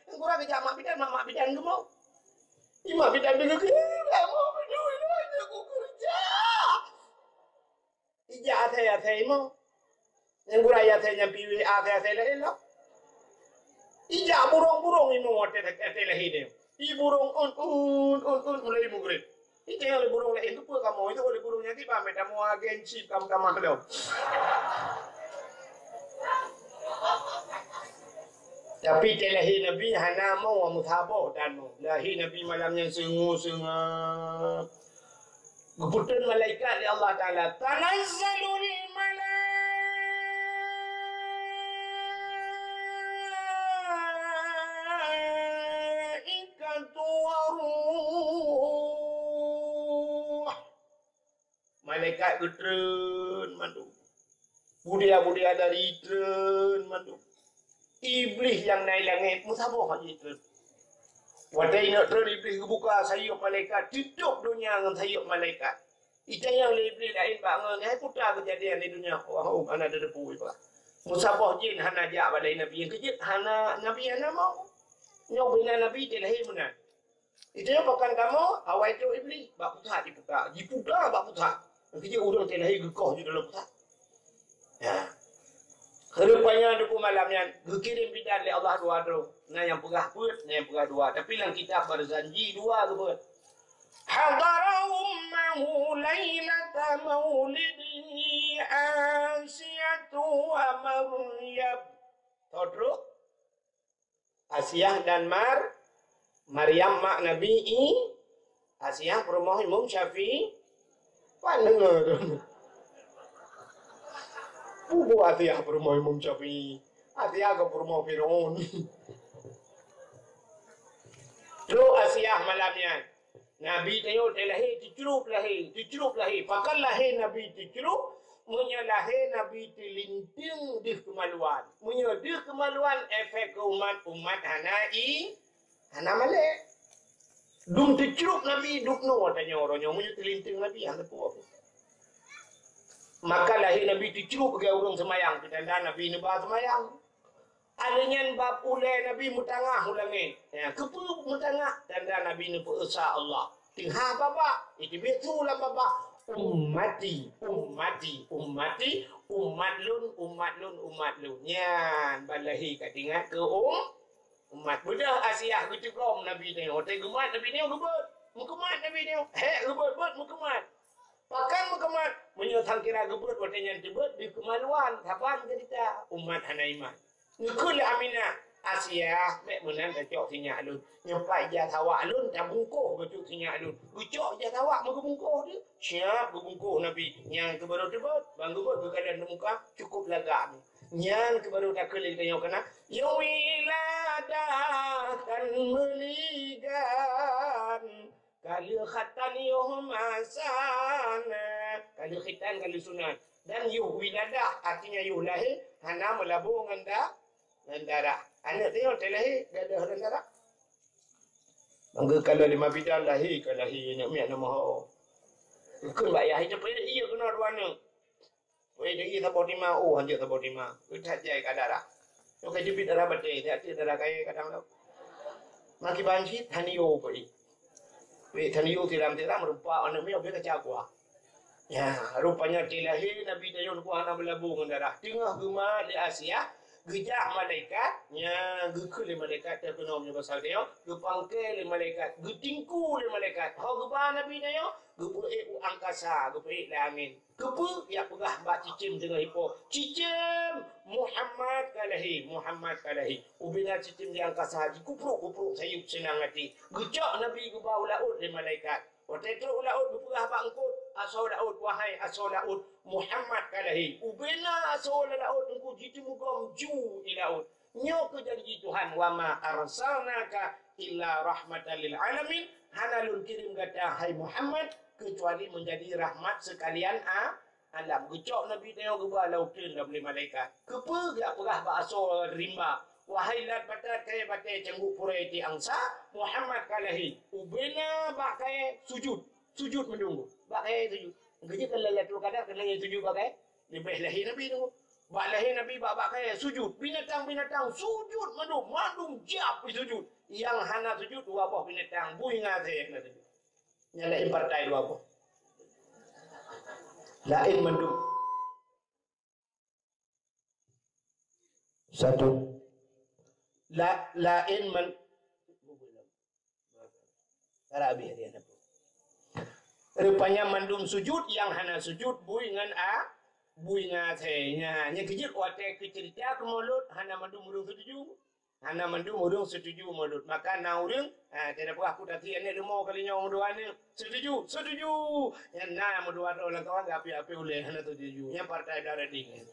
Nyang kurang geujak mak bidan, mak, mak bidan keumoe. Imak bidan deungoe, "Kamoe beudôh, aduh, aku kerja." Ijak asai-asai imoe. Nyang gura asai nyang piwéh asai-asai laén lom. Ijak burông-burông imoe watèe, watèe lahé nyoe. I burông un, un, un, un, mulai mugrib. Ijak lé burông laén, keupeue kamoe? Itu lé burông nyang kiban, meutamah agen chip kam tamah lom. Tapi watèe lahé Nabi hana mo meusaboh dan mo. Lahé Nabi malam nyan seungue-seungab. Geupeutreun malaikat lé Allah Taala, "Tanazzalul malaikatu war ruh." Malaikat geutreun mandum. Budaya-budaya dari treun mandum. Iblih nyang na i langét meusaboh laju treun. Watèe inong treun, Iblih geubuka sayeuep malaikat, titôp donya ngon sayeuep malaikat. Itanyong lé Iblih laén bak ngon, "Hai peue teujadi di donya?" "Wah, hana tateupeue, Pak." Meusaboh jén hana jak bak Nabi, nyang keujeuet hana, Nabi hana mau. Nyoe bina Nabi teulahé meunan. Itu nyang pakan kamoe, awai trok Iblih, bak pusat jiputa. Jiputa bak pusat. Keujeuet ureueng teulahé geukoh ju dalam pusat. Ya. Rupanya teungku malam nyan geukirém bidan lé Allah dua droe. Na nyang peugah peuet, na nyang peugah dua. Tapi lam kitab Barzanji dua geupeuet. Hadara ummahu lailata maulidihi Asiyatu wa Maryam. Tho trok. Asiah dan Mar-, Maryam mak Nabi I, Asiah peurumoh Imam Syafi'i. Pan deungoe tu. Bubu Asiah peurumoh Imam Syafi'i. Asiah ka peurumoh Firaun. Trok Asiah malam nyan. Nabi tanyoe watèe lahé, teucrup lahé, teucrup lahé. Pakon lahé Nabi teucrup? Meunyoe lahé Nabi teulinteung deuh keumaluan. Meunyoe deuh keumaluan, efek keu umat, umat hana i, hana malèe. Dum teucrup Nabi, dum noe tanyoe uroe nyoe, meunyoe teulinteung Nabi, hana peue. Maka lahé Nabi teucrup bagi ureueng seumayang, peutanda Nabi neuba seumayang. Alèh nyan bak ulèe Nabi meutangah u langèt. Ya, keupeue meutangah? Tanda Nabi neupeu-Esa Allah. Teungoh babah, iteubiet su lam babah. Ummati, ummati, ummati, umat lôn, umat lôn, umat lôn. Nyan ban lahé ka teuingat keu um-, umat. Beudôh Asiah geuteugom Nabi nyoe. Watèe geumat Nabi nyoe geubeuet. Meukeumat Nabi nyoe. Hék geubeuet-beuet meukeumat. Pakon meukeumat? Meunyoe sangkira geubeuet watèe nyan teubeuet deuh keumaluan, saban ceurita umat hana iman. Geukheun lé Aminah, "Asiah, bèk meunan tacok sinyak lôn. Nyoe pat ija sawak lôn tabungkôh bacut sinyak lôn." Geucok ija sawak meugeubungkôh deuh. Siap geubungkôh Nabi. Nyan keuh barô teubeuet, ban geubeuet geukalon lam muka, cukôp lagak nyoe. Nyan keuh barô takheun lé geutanyoe keunan, "Ya wiladah kan meuligan." Ka lheueh khatan yoh masa na. Ka lheueh khitan, ka lheueh sunat. Dan yoh wiladah, artinya yoh lahé, hana meulabô ngon da-, ngon darah. Aneuk tanyoe watèe lahé, gadôh ngon darah. Mangga kalau lima bidan lahé, ka lahé, aneuk miet na meuho. Kheun bak yah, "Ita payah iya keunoe dua aneuk." Weh, jadi saboh tima, oh, hanjeuet saboh tima. That jai ka darah. Nyoe ka jeuet darah batèe, that jeuet darah kayèe kadang tu. Makiban cit, tanio pih. Weh, tanio tiram-tiram, rupa aneuk miet, weh, kaca kuah. Ya, rupanya watèe lahé Nabi tanyoe kuah hana meulabô ngon darah. Teungoh geumat lé Asiah, geujak malaikat, nya, geukheun lé malaikat, teukeunong nyoe pasal tanyoe, geupangke lé malaikat, geutingku lé malaikat. Ho geuba Nabi tanyoe, geupeuék u angkasa, geupeuék lé angén. Keupeue? Jak peugah bak cicém teungoh ipo, "Cicém, Muhammad ka lahé, Muhammad ka lahé." Ubena cicém di angkasa jikuprok-kuprok sayeuep seunang até. Geucok Nabi geuba u laôt lé malaikat. Watèe trok u laôt geupeugah bak eungkôt, "Asoe laôt, wahai asoe laôt, Muhammad ka lahé." Ubena asoe laôt eungkôt jiteumugom ju i laôt. Nyoe keuh janji Tuhan, "Wa ma arsalnaka illa rahmatan lil alamin." Hana lôn kirém gata, hai Muhammad, keucuali meunjadi rahmat seukalian a-, alam. Geucok Nabi tanyoe geuba lam uteuen lom lé malaikat. Keupeue? Jak peugah bak asoe rimba, "Wahai lat batat kayèe batèe, cangguek purèe ti angsa, Muhammad ka lahé." Ubena bak kayèe sujut. Sujut mandum. Bak kayèe sujut. Geujeuet keu Lailatul Qadar keuneuk sujut bak kayèe. Leubeh lahé Nabi tu. Bak lahé Nabi bak, bak kayèe sujut. Binatang-binatang sujut mandum, mandum jiap sujut. Nyang hana sujut dua boh binatang, bui ngon asèe hana sujut. Nyang laén partai dua boh. Laén mandum. Satu. La-, laén man-, Karab habéh dia. Rupanya mandum sujut, nyang hana sujut bui ngon a-, bui ngon asèe. Nya, nyan keuh jeuet watèe keuceurita keu Maulud, hana mandum ureueng setuju. Hana mandum ureueng setuju Maulud. Maka na ureueng, ha, tiada peugah aku tadi aneuk leumo kali nyoe meudua aneuk. Setuju, setuju. Nyan na meudua droe lam kawan, tapi api ulèe hana setuju. Nyan partai Dara Ding.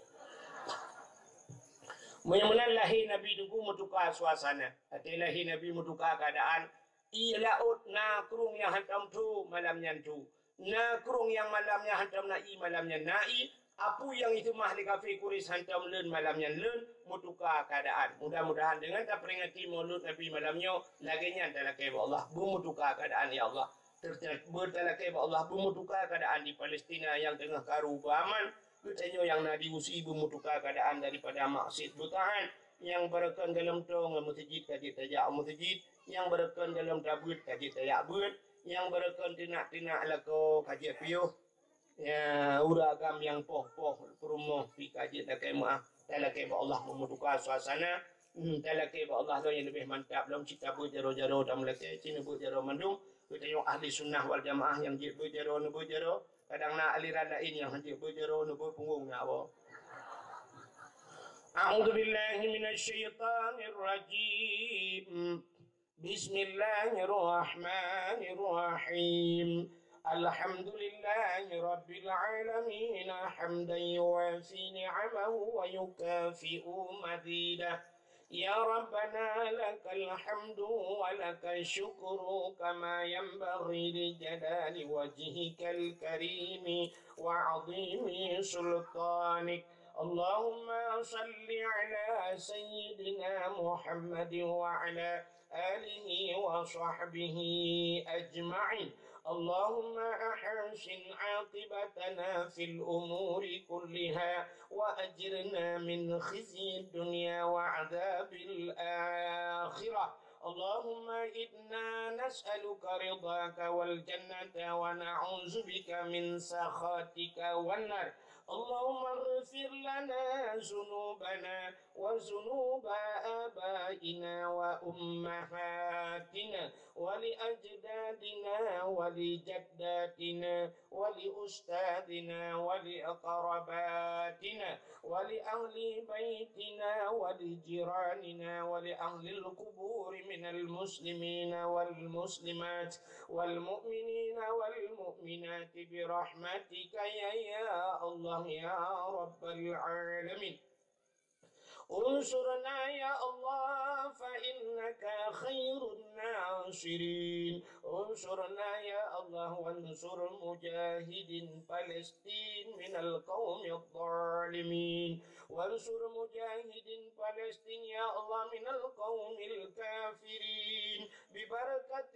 Meunyoe meunan lahé Nabi Teungku meutuka suasana. Watèe lahé Nabi meutuka keuadaan. Ie laôt na krueng nyang hantom tho, malam nyan tho. Na krueng nyang malam nyan hantom na ie, malam nyan na ie. Apui nyang iseumah lé kafé Quraisy hantom leuen, malam nyan leuen, meutuka keuadaan. Mudah-mudahan deungon taperingati Maulud Nabi malam nyoe, lagèe nyan talakèe bak Allah, beumeutuka keuadaan, ya Allah. Ter-, ter-, beutalakèe bak Allah, beumeutuka keuadaan di Palestina nyang teungoh karu beuaman. Geutanyoe nyang na di Usi beumeutuka keuadaan daripada maksiet beutaat. Nyang beureukan galom tô ngon meuseujid ka jeuet tajak u meuseujid. Nyang beureukan galom tabeuet ka jeuet tajak beuet. Nyang beureukan teunak-teunak lakoe ka jeuet piôh. Ya, ureueng agam nyang poh-poh peurumoh pih ka jeuet lakèe meu'ah. Talakèe bak Allah meumeutuka suasana. Hmm, talakèe bak Allah lom nyang leubeh mantap lom cit tabeuet jaroe-jaroe tameulakèe, cit neubeuet jaroe mandum. Geutanyoe ahli sunnah wal jamaah nyang jeuet beuet jaroe neubeuet jaroe. Kadang na aliran laén nyang hanjeuet beuet jaroe neubeuet punggong nyan, boh. A'udzubillahi minasyaitonirrajim. بسم الله الرحمن الرحيم. الحمد لله رب العالمين، حمدا يوافي نعمه ويكافئ مزيده. يا ربنا، لك الحمد ولك الشكر، كما ينبغي لجلال وجهك الكريم وعظيم سلطانك. اللهم صل على سيدنا محمد وعلى آله وصحبه أجمعين. اللهم أحسن عاقبتنا في الأمور كلها، وأجرنا من خزي الدنيا وعذاب الآخرة. اللهم إنا نسألك رضاك والجنة، ونعوذ بك من سخطك والنار. اللهم اغفر لنا ذنوبنا وذنوب آبائنا وأمهاتنا ولأجدادنا ولجداتنا ولأستاذنا ولأقرباتنا ولأهل بيتنا ولجيراننا ولأهل القبور من المسلمين والمسلمات والمؤمنين والمؤمنات برحمتك يا، يا الله يا رب العالمين. انصرنا يا الله فإنك خير الناصرين. انصرنا يا الله وانصر مجاهدين فلسطين من القوم الظالمين. وانصر مجاهدين فلسطين يا الله من القوم الكافرين ببركة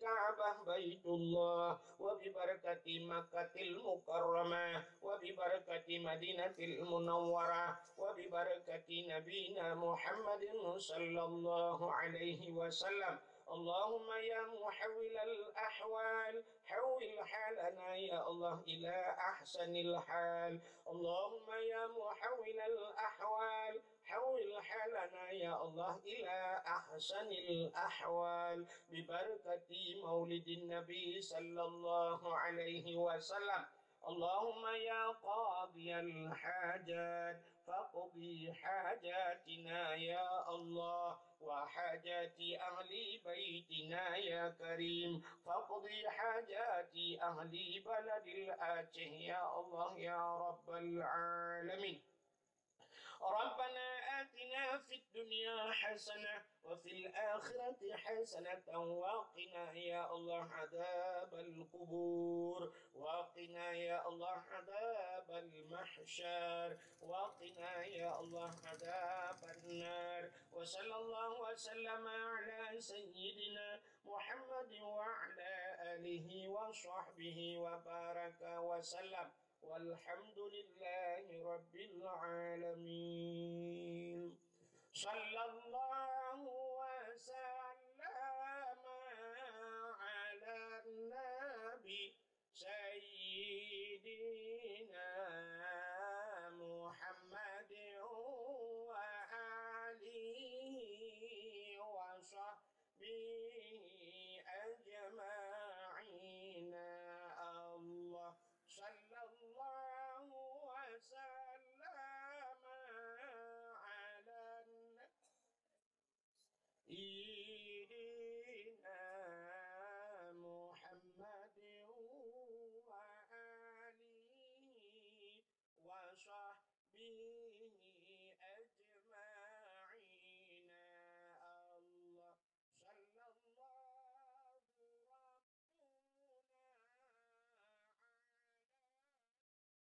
كعبة بيت الله وببركة مكة المكرمة وببركة مدينة المنورة وببركة نبينا محمد صلى الله عليه وسلم. اللهم يا محول الأحوال، حول حالنا يا الله إلى أحسن الحال. اللهم يا محول الأحوال، حول حالنا يا الله إلى أحسن الأحوال ببركة مولد النبي صلى الله عليه وسلم. اللهم يا قاضي الحاجات، فاقض حاجاتنا يا الله، وحاجات أهل بيتنا يا كريم، فاقض حاجات أهل بلد الآتيه يا الله يا رب العالمين. ربنا آتنا في الدنيا حسنة وفي الآخرة حسنة وقنا يا الله عذاب القبور، وقنا يا الله عذاب المحشر، وقنا يا الله عذاب النار. وصلى الله وسلم على سيدنا محمد وعلى آله وصحبه وبارك وسلم. والحمد لله رب العالمين. صلى الله وسلم